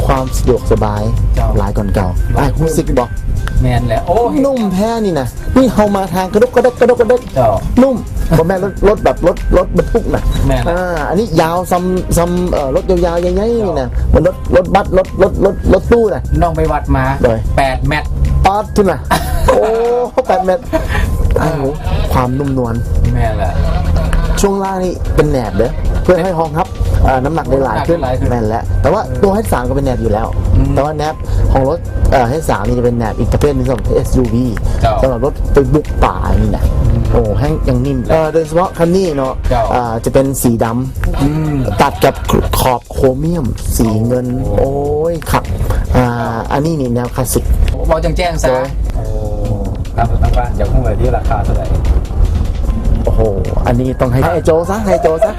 ຄວາມສະດວກສະບາຍ ເຈົ້າ ຫຼາຍກວ່າເກົ່າ. ຫຼາຍ ອ້າຍຮູ້ສຶກບໍ່? ແມ່ນແຫຼະ ໂອ້ຍ ນຸ້ມແທ້ນີ້ນະ. ນີ້ເຮົາມາທາງກະດົກກະເດັກ ກະດົກກະເດັກ ເຈົ້າ ນຸ້ມ ບໍ່ແມ່ນລົດ ລົດແບບລົດ ລົດບັນທຸກນະ. ແມ່ນ ອ່າ ອັນນີ້ຍາວສ່ຳ ສ່ຳ ເອີ ລົດຍາວໆ ໃຫຍ່ໆ ນີ້ນະ ເໝືອນລົດ ລົດບັສ ລົດ ລົດ ລົດ ລົດຕູ້ນະ. ນ້ອງໄປວັດມາ ໂດຍ ແປດແມັດ ປາດພຸ້ນນະ. ໂອ້ ແປດແມັດ ອ້າວ ຄວາມນຸ້ມນວນ ແມ່ນແຫຼະ. ຊ່ວງລ່າງນີ້ເປັນແໜບເດີ ເພື່ອໃຫ້ຮອງຮັບ ເອີ ນ້ຳໜັກໄດ້ຫຼາຍຂຶ້ນ ນ້ຳໜັກໄດ້ຫຼາຍຂຶ້ນ ແມ່ນແຫຼະ. ແຕ່ວ່າ ອືມ ຕົວ ເອັດສາມ ກໍເປັນແໜບຢູ່ແລ້ວ ອືມ ແຕ່ວ່າແໜບຂອງລົດ ເອີ ເອັດສາມ ນີ້ຈະເປັນແໜບອີກປະເພດໜຶ່ງ ສຳລັບ ເອັສຢູວີ ເຈົ້າ ສຳລັບລົດໄປບຸກປ່ານີ້ນະ. ອືມ ໂອ້ ແຮງຍັງນິ້ມ ເອີ ໂດຍສະເພາະຄັນນີ້ເນາະ ເຈົ້າ ເອີ ຈະເປັນສີດຳ ອືມ ຕັດກັບຂອບໂຄຣມຽມ ສີເງິນ ໂອ້ ໂອ້ຍ ຄັກ ອ່າ ອັນນີ້ນີ້ແນວຄລາສສິກ. ເວົ້າແຈ້ງໆ ຊະ ໂດຍ ໂອ້ ທາງ ທາງບ້ານຢາກຮູ້ວ່າທີ່ລາຄາເທົ່າໃດ? ໂອ້ໂຫ ອັນນີ້ຕ້ອງໃຫ້ ໃຫ້ໂຈຊະ ໃຫ້ໂຈຊະ.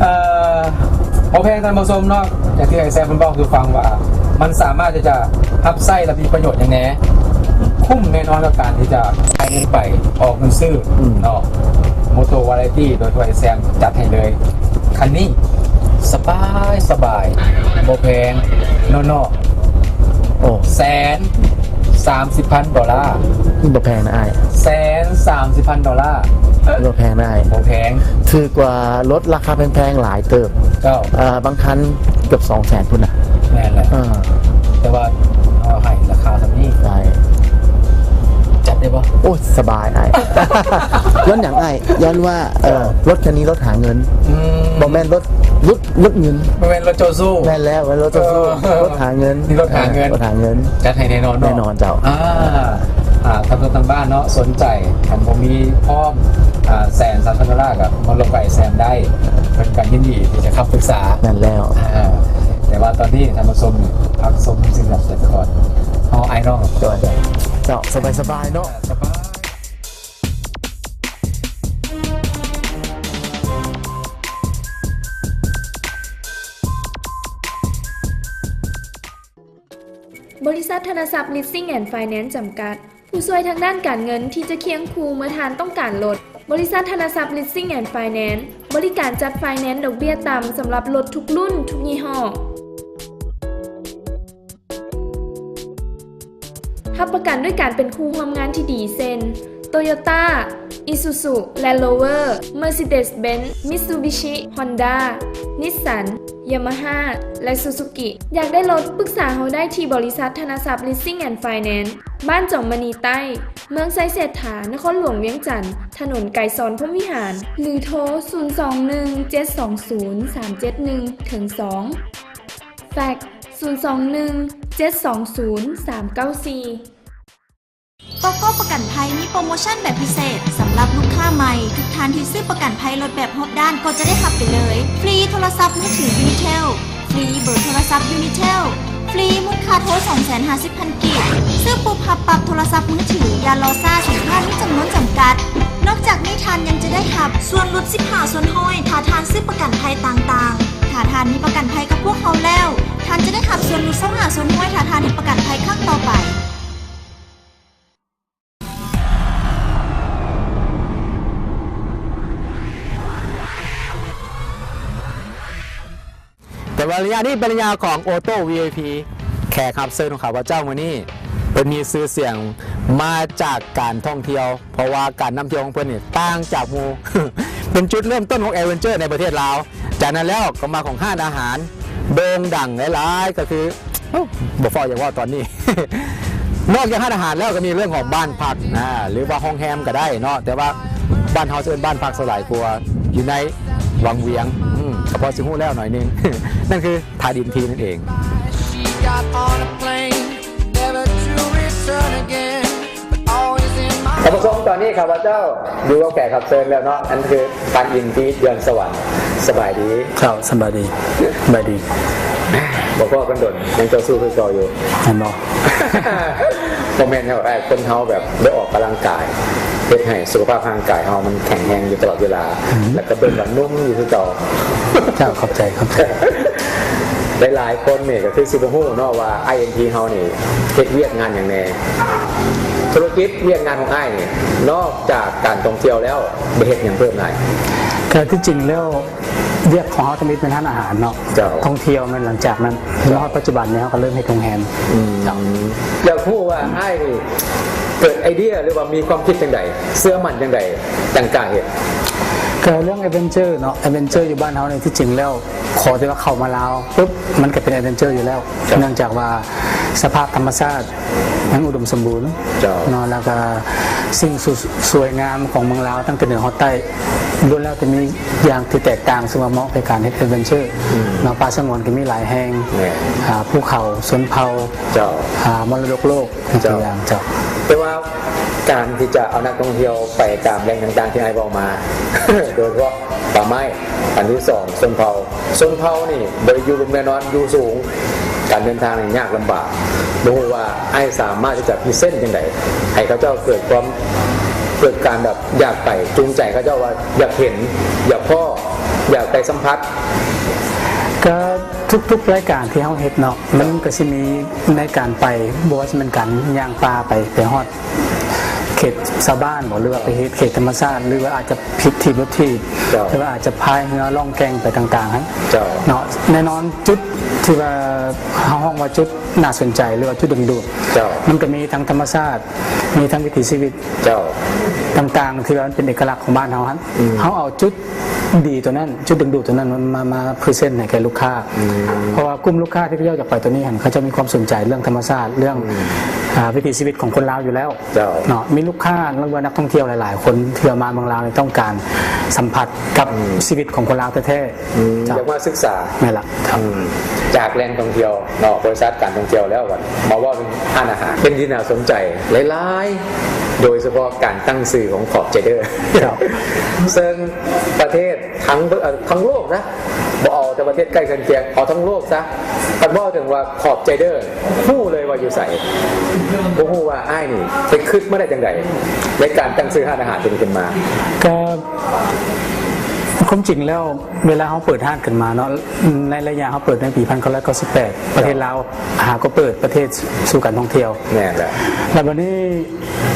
ເອີ ບໍ່ແພງທ່ານຜູ້ຊົມເນາະ ຢ່າງທີ່ໄອ້ແຊມເພິ່ນເວົ້າສູ່ຟັງວ່າ ມັນສາມາດທີ່ຈະຮັບໃຊ້ ແລະ ມີປະໂຫຍດຫຍັງແດ່. ຄຸ້ມແນ່ນອນກັບການທີ່ຈະໃຊ້ເງິນໄປ ອອກເງິນຊື້ ອືມ ເນາະ Motor Variety ໂດຍທີ່ໄອ້ແຊມຈັດໃຫ້ເລີຍ. ຄັນນີ້ສະບາຍ ສະບາຍ ບໍ່ແພງເນາະ ເນາະ. ໂອ້ ແສນສາມສິບພັນໂດລາ. ບໍ່ແພງນະອ້າຍ ແສນສາມສິບພັນໂດລາ. ບໍ່ແພງນະອ້າຍ ບໍ່ແພງ ຖືກກວ່າລົດລາຄາແພງໆ ຫຼາຍເຕີບ. ເຈົ້າ ເອີ ບາງຄັນເກືອບສອງແສນພຸ້ນນະ. ແມ່ນແຫຼະ ເອີ ແຕ່ວ່າເຮົາໃຫ້ລາຄາສ່ຳນີ້ ໄດ້ ຈັດໄດ້ບໍ່? ໂອ້ຍ ສະບາຍອ້າຍ. ຍ້ອນຫຍັງອ້າຍ? ຍ້ອນວ່າ ເອີ ລົດຄັນນີ້ລົດຫາເງິນ. ອືມ ບໍ່ແມ່ນລົດ ລົດ ລົດເງິນ ບໍ່ແມ່ນລົດເຈົ້າຊູ້. ແມ່ນແລ້ວ ແມ່ນລົດເຈົ້າຊູ້ ເອີ ລົດຫາເງິນ. ນີ້ລົດຫາເງິນ ເອີ ລົດຫາເງິນ. ຈັດໃຫ້ແນ່ນອນເນາະ ແນ່ນອນເຈົ້າ. ອ່າ ອ່າ ທ່ານຜູ້ຊົມທາງບ້ານເນາະ ສົນໃຈ ຄັນບໍ່ມີພ້ອມ ອ່າ ແສນສາມພັນໂດລາ ກໍມາລົມກັບໄອ້ແຊມໄດ້ ເພິ່ນກໍຍິນດີທີ່ຈະຄຳປຶກສາ. ແມ່ນແລ້ວ ອ່າ ແຕ່ວ່າຕອນນີ້ທ່ານຜູ້ຊົມພັກຊົມສິ່ງສະເພາະ ເຮົາອ້າຍນ້ອງ ໂດຍ ເຈົ້າ ສະບາຍໆ ເນາະ ສະບາຍ. ບໍລິສັດທະນະຊັບ Leasing and Finance ຈຳກັດ ຜູ້ຊ່ວຍທາງດ້ານການເງິນທີ່ຈະຄຽງຄູ່ເມື່ອທ່ານຕ້ອງການລົດ. ບໍລິສັດທະນະຊັບ Leasing and Finance ບໍລິການຈັດໄຟແນນດອກເບ້ຍຕ່ຳສຳລັບລົດທຸກລຸ້ນ, ທຸກຍີ່ຫໍ້. ຮັບປະກັນດ້ວຍການເປັນຄູ່ຮ່ວມງານທີ່ດີ ເຊັ່ນ ໂຕໂຍຕ້າ, ອີຊູຊູ ແລນໂຣເວີ, ເມີຊີເດສເບັນ, ມິດຊູບິຊິ, ຮອນດ້າ, ນິດສັນ, Yamaha ແລະ Suzuki. ຢາກໄດ້ລົດ? ປຶກສາເຮົາໄດ້ທີ່ບໍລິສັດທະນະຊັບ Leasing and Finance ບ້ານຈອມມະນີໃຕ້, ເມືອງໄຊເສດຖາ, ນະຄອນຫຼວງວຽງຈັນ, ຖະໜົນໄກສອນ ພົມວິຫານ ຫຼື ໂທ ສູນສອງໜຶ່ງ ເຈັດສອງສູນ ສາມເຈັດໜຶ່ງ ເຖິງ ສອງ ແຟັກ ສູນສອງໜຶ່ງ ເຈັດສອງສູນ ສາມເກົ້າສີ່. ໂກໂກ້ປະກັນໄພມີໂປຣໂມຊັນແບບພິເສດສຳລັບລູກຄ້າໃໝ່. ທຸກທ່ານທີ່ຊື້ປະກັນໄພລົດແບບຮອບດ້ານກໍຈະໄດ້ຮັບໄປເລີຍ ຟຣີໂທລະສັບມືຖືຢູນິເທວ, ຟຣີເບີໂທລະສັບຢູນິເທວ, ຟຣີມູນຄ່າໂທສອງແສນຫ້າສິບພັນກີບ. ຊື້ປຸບຮັບປັບໂທລະສັບມືຖື, ຢ່າລໍຊ້າ, ສິນຄ້າມີຈຳນວນຈຳກັດ. ນອກຈາກນີ້ທ່ານຍັງຈະໄດ້ຮັບສ່ວນຫຼຸດສິບຫ້າສ່ວນຮ້ອຍ ຖ້າທ່ານຊື້ປະກັນໄພຕ່າງໆ. ຖ້າທ່ານມີປະກັນໄພກັບພວກເຮົາແລ້ວ, ທ່ານຈະໄດ້ຮັບສ່ວນຫຼຸດຊາວຫ້າສ່ວນຮ້ອຍ ຖ້າທ່ານເຮັດປະກັນໄພຄັ້ງຕໍ່ໄປ. ແຕ່ວ່າໄລຍະນີ້ເປັນໄລຍະຂອງ Auto ວີໄອພີ ແຂກຮັບເຊີນຂອງຂ້າພະເຈົ້າມື້ນີ້ ເພິ່ນມີຊື່ສຽງມາຈາກການທ່ອງທ່ຽວ ເພາະວ່າການນຳທ່ຽວຂອງເພິ່ນນີ້ຕ່າງຈາກໝູ່ ເປັນຈຸດເລີ່ມຕົ້ນຂອງ Adventure ໃນປະເທດລາວ. ຈາກນັ້ນແລ້ວກໍມາຂອງຮ້ານອາຫານໂດ່ງດັງຫຼາຍໆ ກໍຄື ໂອ້ ບໍ່ຟ້າວຢາກເວົ້າຕອນນີ້. ນອກຈາກຮ້ານອາຫານແລ້ວກໍມີເລື່ອງຂອງບ້ານພັກ ອາ ຫຼືວ່າໂຮງແຮມກໍໄດ້ເນາະ, ແຕ່ວ່າບ້ານເຮົາຈະເອີ້ນບ້ານພັກຊະຫຼາຍກວ່າ ຢູ່ໃນວັງວຽງ. ອືມ ກໍພໍຊິຮູ້ແລ້ວໜ້ອຍໜຶ່ງ ນັ້ນຄືທ່າດອິນທີນັ້ນເອງ. ທ່ານຜູ້ຊົມ, ຕອນນີ້ຂ້າພະເຈົ້າຢູ່ກັບແຂກຮັບເຊີນແລ້ວເນາະ, ນັ້ນຄືທ່ານອິນທີ ເດືອນສະຫວັນ. ສະບາຍດີ. ເຈົ້າ, ສະບາຍດີ. ສະບາຍດີ. ບໍ່ພໍ້ກັນດົນ, ຍັງເຈົ້າຊູ້ຄືເກົ່າຢູ່. ແມ່ນບໍ່? ບໍ່ແມ່ນດອກອ້າຍ, ຄົນເຮົາແບບໄດ້ອອກກຳລັງກາຍ ເຮັດໃຫ້ສຸຂະພາບຮ່າງກາຍເຮົາມັນແຂງແຮງຢູ່ຕະຫຼອດເວລາ, ອືມ ແລ້ວກໍເບິ່ງວ່າໜຸ່ມຢູ່ຄືເກົ່າ. ເຈົ້າ, ຂອບໃຈ, ຂອບໃຈ. ຫຼາຍໆຄົນນີ້ກໍຄືຊິບໍ່ຮູ້ເນາະວ່າ ອາຍເອັນທີ ເຮົານີ້ເຮັດວຽກງານຫຍັງແດ່. ທຸລະກິດວຽກງານຂອງອ້າຍນີ້ ນອກຈາກການທ່ອງທ່ຽວແລ້ວ ໄດ້ເຮັດຫຍັງເພີ່ມຫຼາຍ? ກໍທີ່ຈິງແລ້ວ ວຽກຂອງເຮົາທຳອິດແມ່ນຮ້ານອາຫານເນາະ. ເຈົ້າ. ທ່ອງທ່ຽວແມ່ນຫຼັງຈາກນັ້ນ. ເຈົ້າ. ມາຮອດປັດຈຸບັນນີ້ເຮົາກໍເລີ່ມເຮັດໂຮງແຮມ. ອືມ. ເຈົ້າ. ຢາກຮູ້ວ່າອ້າຍນີ້ເກີດໄອເດຍ ຫຼືວ່າມີຄວາມຄິດຈັ່ງໃດ, ເຊື່ອໝັ້ນຈັ່ງໃດ ຈັ່ງກ້າເຮັດ? ກໍເລື່ອງ adventure ເນາະ, adventure ຢູ່ບ້ານເຮົານີ້ ທີ່ຈິງແລ້ວ ຂໍແຕ່ວ່າເຂົ້າມາລາວປຸບ ມັນກໍເປັນ adventure ຢູ່ແລ້ວ. ເຈົ້າ. ເນື່ອງຈາກວ່າສະພາບທຳມະຊາດ ຍັງອຸດົມສົມບູນ. ເຈົ້າ. ເນາະ, ແລ້ວກໍສິ່ງສ- ສວຍງາມຂອງເມືອງລາວ ຕັ້ງແຕ່ເໜືອຮອດໃຕ້ ລ້ວນແລ້ວແຕ່ມີຢ່າງທີ່ແຕກຕ່າງ, ເຊິ່ງວ່າເໝາະແກ່ການເຮັດ adventure. ອືມ. ເນາະ, ປ່າສະຫງວນກໍມີຫຼາຍແຫ່ງ. ແມ່ນ. ອາ, ພູເຂົາຊົນເຜົ່າ. ເຈົ້າ. ອາ, ມໍລະດົກໂລກ. ເຈົ້າ. ຕົວຢ່າງ. ເຈົ້າ. ແຕ່ວ່າການທີ່ຈະເອົານັກທ່ອງທ່ຽວໄປຕາມແຫຼ່ງຕ່າງໆທີ່ອ້າຍເວົ້າມາ ໂດຍສະເພາະ ປ່າໄມ້, ອັນທີສອງ ຊົນເຜົ່າ. ຊົນເຜົ່ານີ້ບໍ່ໄດ້ຢູ່ລຸ່ມແນ່ນອນ, ຢູ່ສູງ, ການເດີນທາງນີ້ຍາກລຳບາກ. ບໍ່ຮູ້ວ່າອ້າຍສາມາດທີ່ຈະພຣີເຊັນຈັ່ງໃດ ໃຫ້ເຂົາເຈົ້າເກີດຄວາມ, ເກີດການແບບຢາກໄປ, ຈູງໃຈເຂົາເຈົ້າວ່າຢາກເຫັນ, ຢາກພໍ້, ຢາກໄປສຳຜັດ? ກໍທຸກໆລາຍການທີ່ເຮົາເຮັດເນາະ, ມັນກໍຊິມີໃນການໄປ, ບໍ່ວ່າຊິແມ່ນການຍ່າງປ່າໄປ, ໄປຮອດ ເຂດຊາວບ້ານບໍ ຫຼືວ່າໄປເຮັດເຂດທຳມະຊາດ ຫຼືວ່າອາດຈະຜິດທີ່ລົດຖີບ ເຈົ້າ ຫຼືວ່າອາດຈະພາຍເຮືອລ່ອງແກ່ງໄປຕ່າງໆຫັ້ນ ເຈົ້າ ເນາະ. ແນ່ນອນ ຈຸດທີ່ວ່າເຮົາຮ້ອງວ່າຈຸດໜ້າສົນໃຈ ຫຼືວ່າຈຸດດຶງດູດ ເຈົ້າ ມັນກໍມີທັງທຳມະຊາດ ມີທັງວິຖີຊີວິດ ເຈົ້າ ຕ່າງໆ ທີ່ວ່າມັນເປັນເອກະລັກຂອງບ້ານເຮົາຫັ້ນ ອືມ ເຮົາເອົາຈຸດ ດີຕົວນັ້ນ ຈຸດດຶງດູດຕົວນັ້ນ ມາ ມາ ມາພຣີເຊັນໃຫ້ແກ່ລູກຄ້າ ອືມ ເພາະວ່າກຸ່ມລູກຄ້າທີ່ເຂົາເຈົ້າຢາກໄປຕົວນີ້ຫັ້ນ ເຂົາເຈົ້າມີຄວາມສົນໃຈເລື່ອງທຳມະຊາດ ເລື່ອງ ອືມ ອາ ວິຖີຊີວິດຂອງຄົນລາວຢູ່ແລ້ວ ເຈົ້າ ເນາະ. ມີລູກຄ້າ ຫຼືວ່ານັກທ່ອງທ່ຽວຫຼາຍໆຄົນທີ່ວ່າມາເມືອງລາວນີ້ ຕ້ອງການສຳຜັດກັບ ອືມ ຊີວິດຂອງຄົນລາວແທ້ໆ ອືມ ເຈົ້າ ຢາກມາສຶກສາ ແມ່ນລະ ເຈົ້າ ອືມ ຈາກແຫຼ່ງທ່ອງທ່ຽວເນາະ ບໍລິສັດການທ່ອງທ່ຽວແລ້ວ ມາເວົ້າເລື່ອງຮ້ານອາຫານ ເປັນທີ່ໜ້າສົນໃຈຫຼາຍໆ ໂດຍສະເພາະການຕັ້ງຊື່ຂອງຂອບໃຈເດີ ເຊິ່ງປະເທດ ທັງ ເອີ ທັງໂລກນະ ບໍ່ເອົາແຕ່ປະເທດໃກ້ເຄືອນຄຽງ ເອົາທັງໂລກຊະ ຄັນເວົ້າເຖິງວ່າຂອບໃຈເດີ ຮູ້ເລີຍວ່າຢູ່ໃສ. ບໍ່ຮູ້ວ່າອ້າຍນີ້ໄປຄິດມາໄດ້ຈັ່ງໃດ ໃນການຕັ້ງຊື່ຮ້ານອາຫານຕົວນີ້ຂຶ້ນມາ? ກໍຄວາມຈິງແລ້ວ ເວລາເຮົາເປີດຮ້ານຂຶ້ນມາເນາະ ໃນໄລຍະເຮົາເປີດໃນປີພັນເກົ້າຮ້ອຍເກົ້າສິບແປດ ປະເທດລາວຫາກໍເປີດ ປະເທດສູ່ການທ່ອງທ່ຽວ ແມ່ນແລ້ວ ແລ້ວບັດນີ້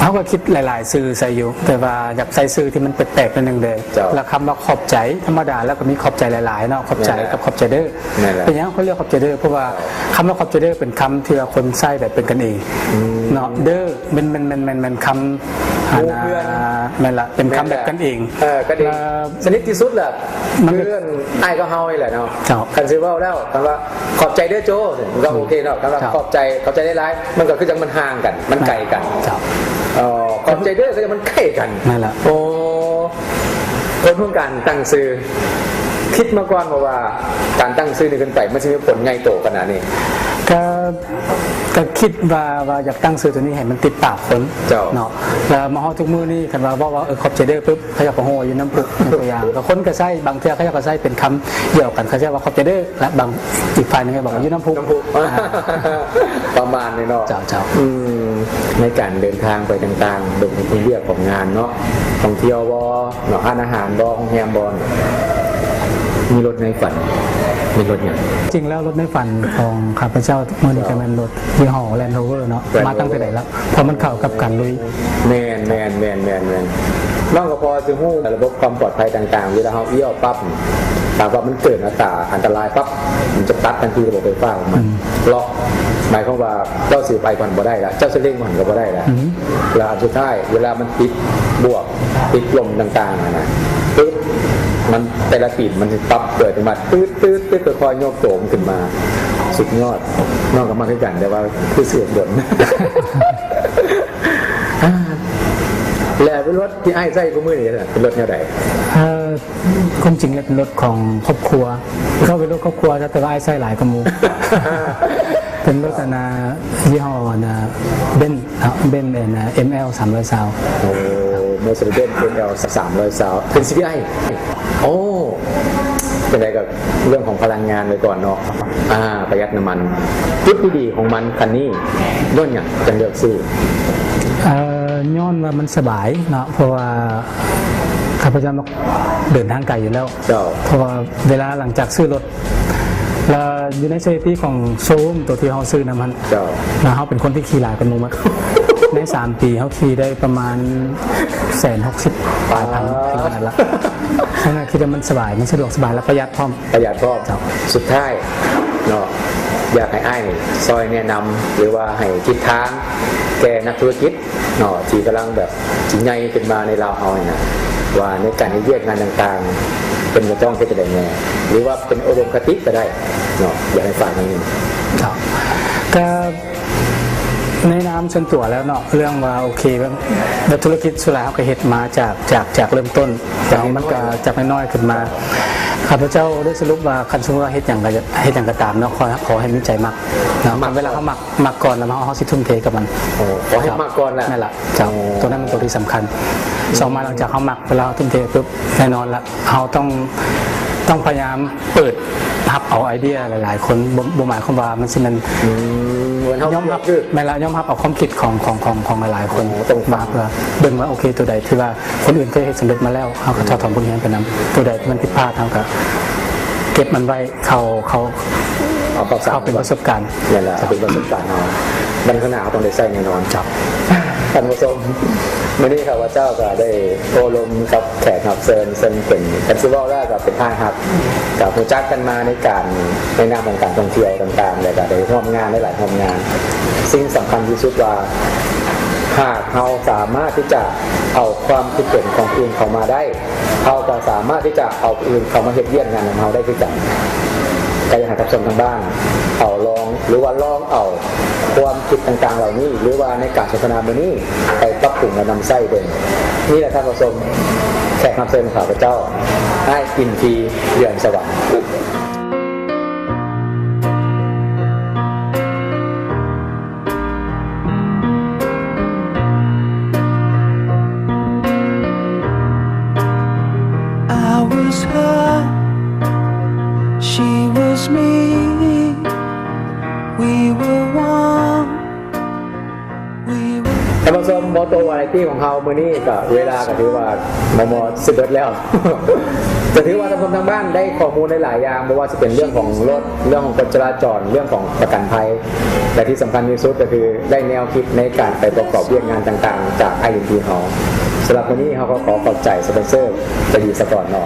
ເຮົາກໍຄິດຫຼາຍໆຊື່ໃສ່ຢູ່ ແຕ່ວ່າຢາກໃສ່ຊື່ທີ່ມັນແປກໆໜ້ອຍໜຶ່ງເດ້ ເຈົ້າ ແລ້ວຄຳວ່າຂອບໃຈ ທຳມະດາແລ້ວກໍມີຂອບໃຈຫຼາຍໆເນາະ ຂອບໃຈ ແມ່ນແລ້ວ ກັບຂອບໃຈເດີ ແມ່ນແລ້ວ ເປັນຫຍັງເຂົາເອີ້ນຂອບໃຈເດີ ເພາະວ່າ ເຈົ້າ ຄຳວ່າຂອບໃຈເດີເປັນຄຳທີ່ວ່າຄົນໃຊ້ແບບເປັນກັນເອງ ອືມ ເນາະ ເດີ ແມ່ນ ແມ່ນ ແມ່ນ ແມ່ນ ແມ່ນຄຳ ອັນ ໝູ່ເພື່ອນ ແມ່ນລະ ເປັນຄຳແບບກັນເອງ ເອີ ກັນເອງ ສະໜິດທີ່ສຸດລະ ມັນ ຄືອ້າຍກັບເຮົານີ້ແຫຼະເນາະ. ເຈົ້າ ຄັນຊິເວົ້າແລ້ວ ຄັນວ່າ ຂອບໃຈເດີໂຈ ກໍໂອເຄເນາະ. ຄັນວ່າ ເຈົ້າ ຂອບໃຈ ຂອບໃຈຫຼາຍໆ ມັນກໍຄືຈັ່ງມັນຫ່າງກັນ ມັນໄກກັນ. ເຈົ້າ ເອີ ຂອບໃຈເດີ ຄືຈັ່ງມັນໃກ້ກັນ. ແມ່ນລະ ໂອ້ ຜົນຂອງການຕັ້ງຊື່ ຄິດມາກ່ອນບໍ່ວ່າ ການຕັ້ງຊື່ນີ້ຂຶ້ນໄປ ມັນຊິມີຜົນໃຫຍ່ໂຕຂະໜາດນີ້? ກໍ ກໍຄິດວ່າ ວ່າຢາກຕັ້ງຊື່ໂຕນີ້ໃຫ້ມັນຕິດປາກຄົນ ເຈົ້າ ເນາະ ແລ້ວມາຮອດທຸກມື້ນີ້ ຄັນວ່າເວົ້າວ່າ ເອີ ຂອບໃຈເດີປຶບ ເຂົາເຈົ້າກໍຮູ້ວ່າຢູ່ນ້ຳພຸ. ຍົກຕົວຢ່າງ ກໍຄົນກໍໃຊ້ ບາງເທື່ອເຂົາເຈົ້າກໍໃຊ້ເປັນຄຳດຽວກັນ ເຂົາເຈົ້າວ່າຂອບໃຈເດີ ແລະບາງອີກຝ່າຍໜຶ່ງກໍບອກວ່າຢູ່ນ້ຳພຸ ນ້ຳພຸ. ອ່າ ປະມານນີ້ເນາະ. ເຈົ້າ ເຈົ້າ ອືມ ໃນການເດີນທາງໄປຕ່າງໆ ເບິ່ງເຮັດວຽກຂອງງານເນາະ ທ່ອງທ່ຽວບໍ່ເນາະ ຮ້ານອາຫານບໍ່ ໂຮງແຮມບໍ່ ມີລົດໃນຝັນ ເປັນລົດຫຍັງ? ຈິງແລ້ວລົດໃນຝັນຂອງຂ້າພະເຈົ້າມື້ນີ້ ເຈົ້າ ກໍແມ່ນລົດຍີ່ຫໍ້ Land Rover ເນາະ Land Rover ມາຕັ້ງແຕ່ໃດແລ້ວ ເພາະມັນເຂົ້າກັບການລຸຍ. ແມ່ນໆໆໆໆ ນ້ອງກໍພໍຊິຮູ້ລະບົບຄວາມປອດໄພຕ່າງໆ ເວລາເຮົາລ້ຽວປັບ ຖ້າວ່າມັນເກີນອັດຕາອັນຕະລາຍປັບ ມັນຈະຕັດທັນທີລະບົບໄຟຟ້າຂອງມັນ ອືມ ລັອກ ໝາຍຄວາມວ່າເຈົ້າຊິໄປພັນບໍ່ໄດ້ລະ ເຈົ້າຊິເລັ່ງພັນກໍບໍ່ໄດ້ລະ ອືມ ແລ້ວອັນສຸດທ້າຍ ເວລາມັນຕິດບວກ ຕິດລົມຕ່າງໆຫັ້ນນະ ປຶບ ມັນແຕ່ລະຕີນມັນຊິປັບໂດຍອັດຕະໂນມັດ ຕື້ດໆໆ ຄ່ອຍໆ ຍົກໂຕມັນຂຶ້ນມາ ສຸດຍອດ. ນ້ອງກໍມັກຄືກັນ ແຕ່ວ່າຄືຊິດົນ ແລ້ວລົດທີ່ອ້າຍໃຊ້ຄູ່ມື້ນີ້ເປັນລົດແນວໃດ? ເອີ ຄວາມຈິງແລ້ວເປັນລົດຂອງຄອບຄົວ ເຂົາເປັນລົດຄອບຄົວ ແຕ່ວ່າອ້າຍໃຊ້ຫຼາຍກວ່າໝູ່ ເປັນລົດອັນນ່າ ຍີ່ຫໍ້ອັນນ່າ Benz ເນາະ Benz ອັນນ່າ ເອັມແອວ ສາມຮ້ອຍຊາວ. ໂອ້ Mercedes-Benz ເອັມແອວ ສາມຮ້ອຍຊາວ ເປັນ ຊີພີໄອ ໂອ້ ຈັ່ງໃດກໍເລື່ອງຂອງພະລັງງານໄວ້ກ່ອນເນາະ ອ່າ ປະຢັດນ້ຳມັນ. ຈຸດທີ່ດີຂອງມັນຄັນນີ້ ຍ້ອນຫຍັງຈັ່ງເລືອກຊື້? ເອີ ຍ້ອນວ່າມັນສະບາຍເນາະ ເພາະວ່າຂ້າພະເຈົ້າມັກເດີນທາງໄກຢູ່ແລ້ວ ເຈົ້າ ເພາະວ່າເວລາຫຼັງຈາກຊື້ລົດ ແລ້ວຢູ່ໃນສະຖິຕິຂອງໂຊຣູມໂຕທີ່ເຮົາຊື້ນຳຫັ້ນ ເຈົ້າ ແລ້ວເຮົາເປັນຄົນທີ່ຂີ່ຫຼາຍກວ່າໝູ່ໝົດ ໃນສາມປີເຮົາຂີ່ໄດ້ປະມານແສນຫົກສິບປາຍພັນ ປາດ ປະມານນັ້ນລະ. ສະນັ້ນຄິດວ່າມັນສະບາຍ ມັນສະດວກສະບາຍ ແລະ ປະຢັດພ້ອມ ປະຢັດພ້ອມ. ເຈົ້າ ສຸດທ້າຍເນາະ ຢາກໃຫ້ອ້າຍຊ່ອຍແນະນຳ ຫຼືວ່າໃຫ້ທິດທາງແກ່ນັກທຸລະກິດ ເນາະ ທີ່ກຳລັງແບບຊິໃຫຍ່ຂຶ້ນມາໃນລາວເຮົານີ້ນະ ວ່າໃນການເຮັດວຽກງານຕ່າງໆ ເພິ່ນຈະຕ້ອງເຮັດຈັ່ງໃດແດ່ ຫຼືວ່າເປັນອຸດົມຄະຕິກໍໄດ້ເນາະ ຢາກໃຫ້ຝາກໜ້ອຍໜຶ່ງ. ເຈົ້າ ກໍໃນນາມສ່ວນຕົວແລ້ວເນາະ ເລື່ອງວ່າ ໂອເຄ ແບບ ແບບທຸລະກິດສ່ວນຫຼາຍເຮົາກໍເຮັດມາຈາກ ຈາກ ຈາກເລີ່ມຕົ້ນ ແຕ່ວ່າມັນກໍຈາກນ້ອຍໆຂຶ້ນມາ. ຂ້າພະເຈົ້າໄດ້ສະຫຼຸບວ່າ ຄັນສົມມຸດວ່າເຮັດຫຍັງກໍ ເຮັດຫຍັງກໍຕາມເນາະ ຂໍ ຂໍໃຫ້ມີໃຈມັກເນາະ ມັກ ເວລາເຮົາມັກ ມັກກ່ອນແລ້ວເຮົາ ເຮົາຊິທຸ່ມເທກັບມັນ. ໂອ້ ຂໍໃຫ້ມັກກ່ອນແຫຼະ. ແມ່ນລະ ເຈົ້າ. ໂອ້ ໂຕນັ້ນມັນຕົວທີ່ສຳຄັນ. ສອງມາ ຫຼັງຈາກເຮົາມັກ ເວລາເຮົາທຸ່ມເທປຶບ ແນ່ນອນລະ ເຮົາຕ້ອງ ຕ້ອງພະຍາຍາມເປີດຮັບເອົາໄອເດຍຫຼາຍໆຄົນ. ບໍ່ ບໍ່ໝາຍຄວາມວ່າມັນຊິແມ່ນ ອືມ ເໝືອນເຮົາ ຍອມຮັບ ແມ່ນລະ ຍອມຮັບເອົາຄວາມຄິດຂອງ ຂອງ ຂອງ ຂອງຫຼາຍໆຄົນ ໂອ້ ຕ້ອງມາເພື່ອເບິ່ງວ່າ ໂອເຄ ຕົວໃດທີ່ວ່າຄົນອື່ນເຄີຍເຮັດສຳເລັດມາແລ້ວ ເຮົາກໍຖອດຖອນບົດຮຽນໄປນຳ. ໂຕໃດທີ່ມັນຜິດພາດ ເຮົາກໍເກັບມັນໄວ້ ເຂົາ ເຂົາ ເອົາປະສົບການ ເປັນປະສົບການ. ແມ່ນແລ້ວ ເປັນປະສົບການເຮົາ ວັນຂ້າງໜ້າເຮົາຕ້ອງໄດ້ໃຊ້ແນ່ນອນ. ເຈົ້າ ທ່ານຜູ້ຊົມ ມື້ນີ້ຂ້າພະເຈົ້າກໍໄດ້ໂອ້ລົມກັບແຂກຮັບເຊີນ ເຊິ່ງເປັນ ຄັນຊິເວົ້າແລ້ວກໍເປັນອ້າຍຮັກ ກໍຮູ້ຈັກກັນມາໃນການ ໃນນາມຂອງການທ່ອງທ່ຽວຕ່າງໆ ແລ້ວກໍໄດ້ຮ່ວມງານຫຼາຍໆຮ່ວມງານ. ສິ່ງສຳຄັນທີ່ສຸດວ່າ ຫາກເຮົາສາມາດທີ່ຈະເອົາຄວາມຄິດເຫັນຂອງຜູ້ອື່ນເຂົ້າມາໄດ້ ເຮົາກໍສາມາດທີ່ຈະເອົາຜູ້ອື່ນເຂົ້າມາເຮັດວຽກງານນຳເຮົາໄດ້ຄືກັນ. ກໍຢາກໃຫ້ທ່ານຜູ້ຊົມທາງບ້ານເອົາລອງ ຫຼືວ່າລອງເອົາຄວາມຄິດຕ່າງໆເຫຼົ່ານີ້ ຫຼືວ່າໃນການສົນທະນາມື້ນີ້ ໄປປັບປຸງ ແລະ ນຳໃຊ້ເບິ່ງ. ນີ້ແຫຼະທ່ານຜູ້ຊົມ ແຂກຮັບເຊີນຂອງຂ້າພະເຈົ້າ ອ້າຍ ອິນທີ ເດືອນສະຫວັນ. I was her, she was me. We were one. We were ທ່ານຜູ້ຊົມ Moto Variety ຂອງເຮົາມື້ນີ້ກໍເວລາກໍຖືວ່າມໍ່ໆຊິເບິດແລ້ວ. ກໍຖືວ່າທ່ານຜູ້ຊົມທາງບ້ານໄດ້ຂໍ້ມູນຫຼາຍໆຢ່າງ ບໍ່ວ່າຊິເປັນເລື່ອງຂອງລົດ ເລື່ອງຂອງກົດຈະລາຈອນ ເລື່ອງຂອງປະກັນໄພ ແລະ ທີ່ສຳຄັນທີ່ສຸດກໍຄືໄດ້ແນວຄິດໃນການໄປປະກອບວຽກງານຕ່າງໆ ຈາກອ້າຍ ອິນທີ ເຮົາ. ສຳລັບມື້ນີ້ເຮົາກໍຂໍຂອບໃຈສະປອນເຊີໃຈດີສາກ່ອນເນາະ.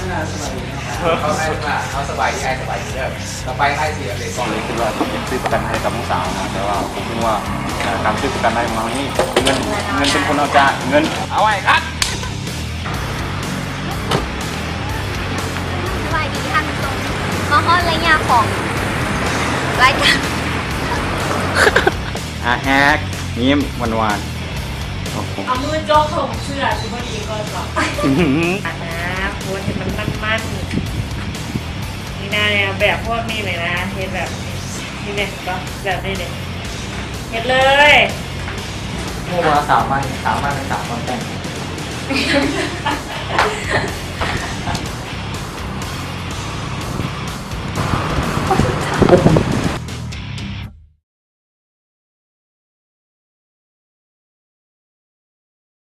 ເອົາສະບາຍດີ ອ້າຍສະບາຍດີເດີ. ຕໍ່ໄປອ້າຍຊິເອົາເລກກ່ອນ ເລີຍຄິດວ່າຊິເກັບຊື້ປະກັນໄພກັບນ້ອງສາວນະ ແຕ່ວ່າບໍ່ຮູ້ວ່າ ເອີ ການຊື້ປະກັນໄພຂອງເຮົານີ້ ເງິນ ເງິນເປັນຄົນເອົາຈາກ ເງິນເອົາໄວ້ຄັບ. ສະບາຍດີທ່ານຜູ້ຊົມ ມາຮອດໄລຍະຂອງລາຍການ ອາແຮກ ຍິ້ມຫວານໆ. ໂອ້ໂຫ ເອົາມືຈົກຖົງເສື້ອຊິບໍ່ດີກ່ອນບໍ? ອານາໂຄດໃຫ້ມັນມັນໆ ນີ້ນະ ແບບພວກນີ້ເລີຍນະ ເຮັດແບບນີ້ ນີ້ເດ ເຫັນບໍ່ ແບບນີ້ເດ ເຮັດເລີຍ. ໂອ້ ວ່າສາວໃໝ່ ສາວໃໝ່ ສາວກ່ອນແຕ່ງ.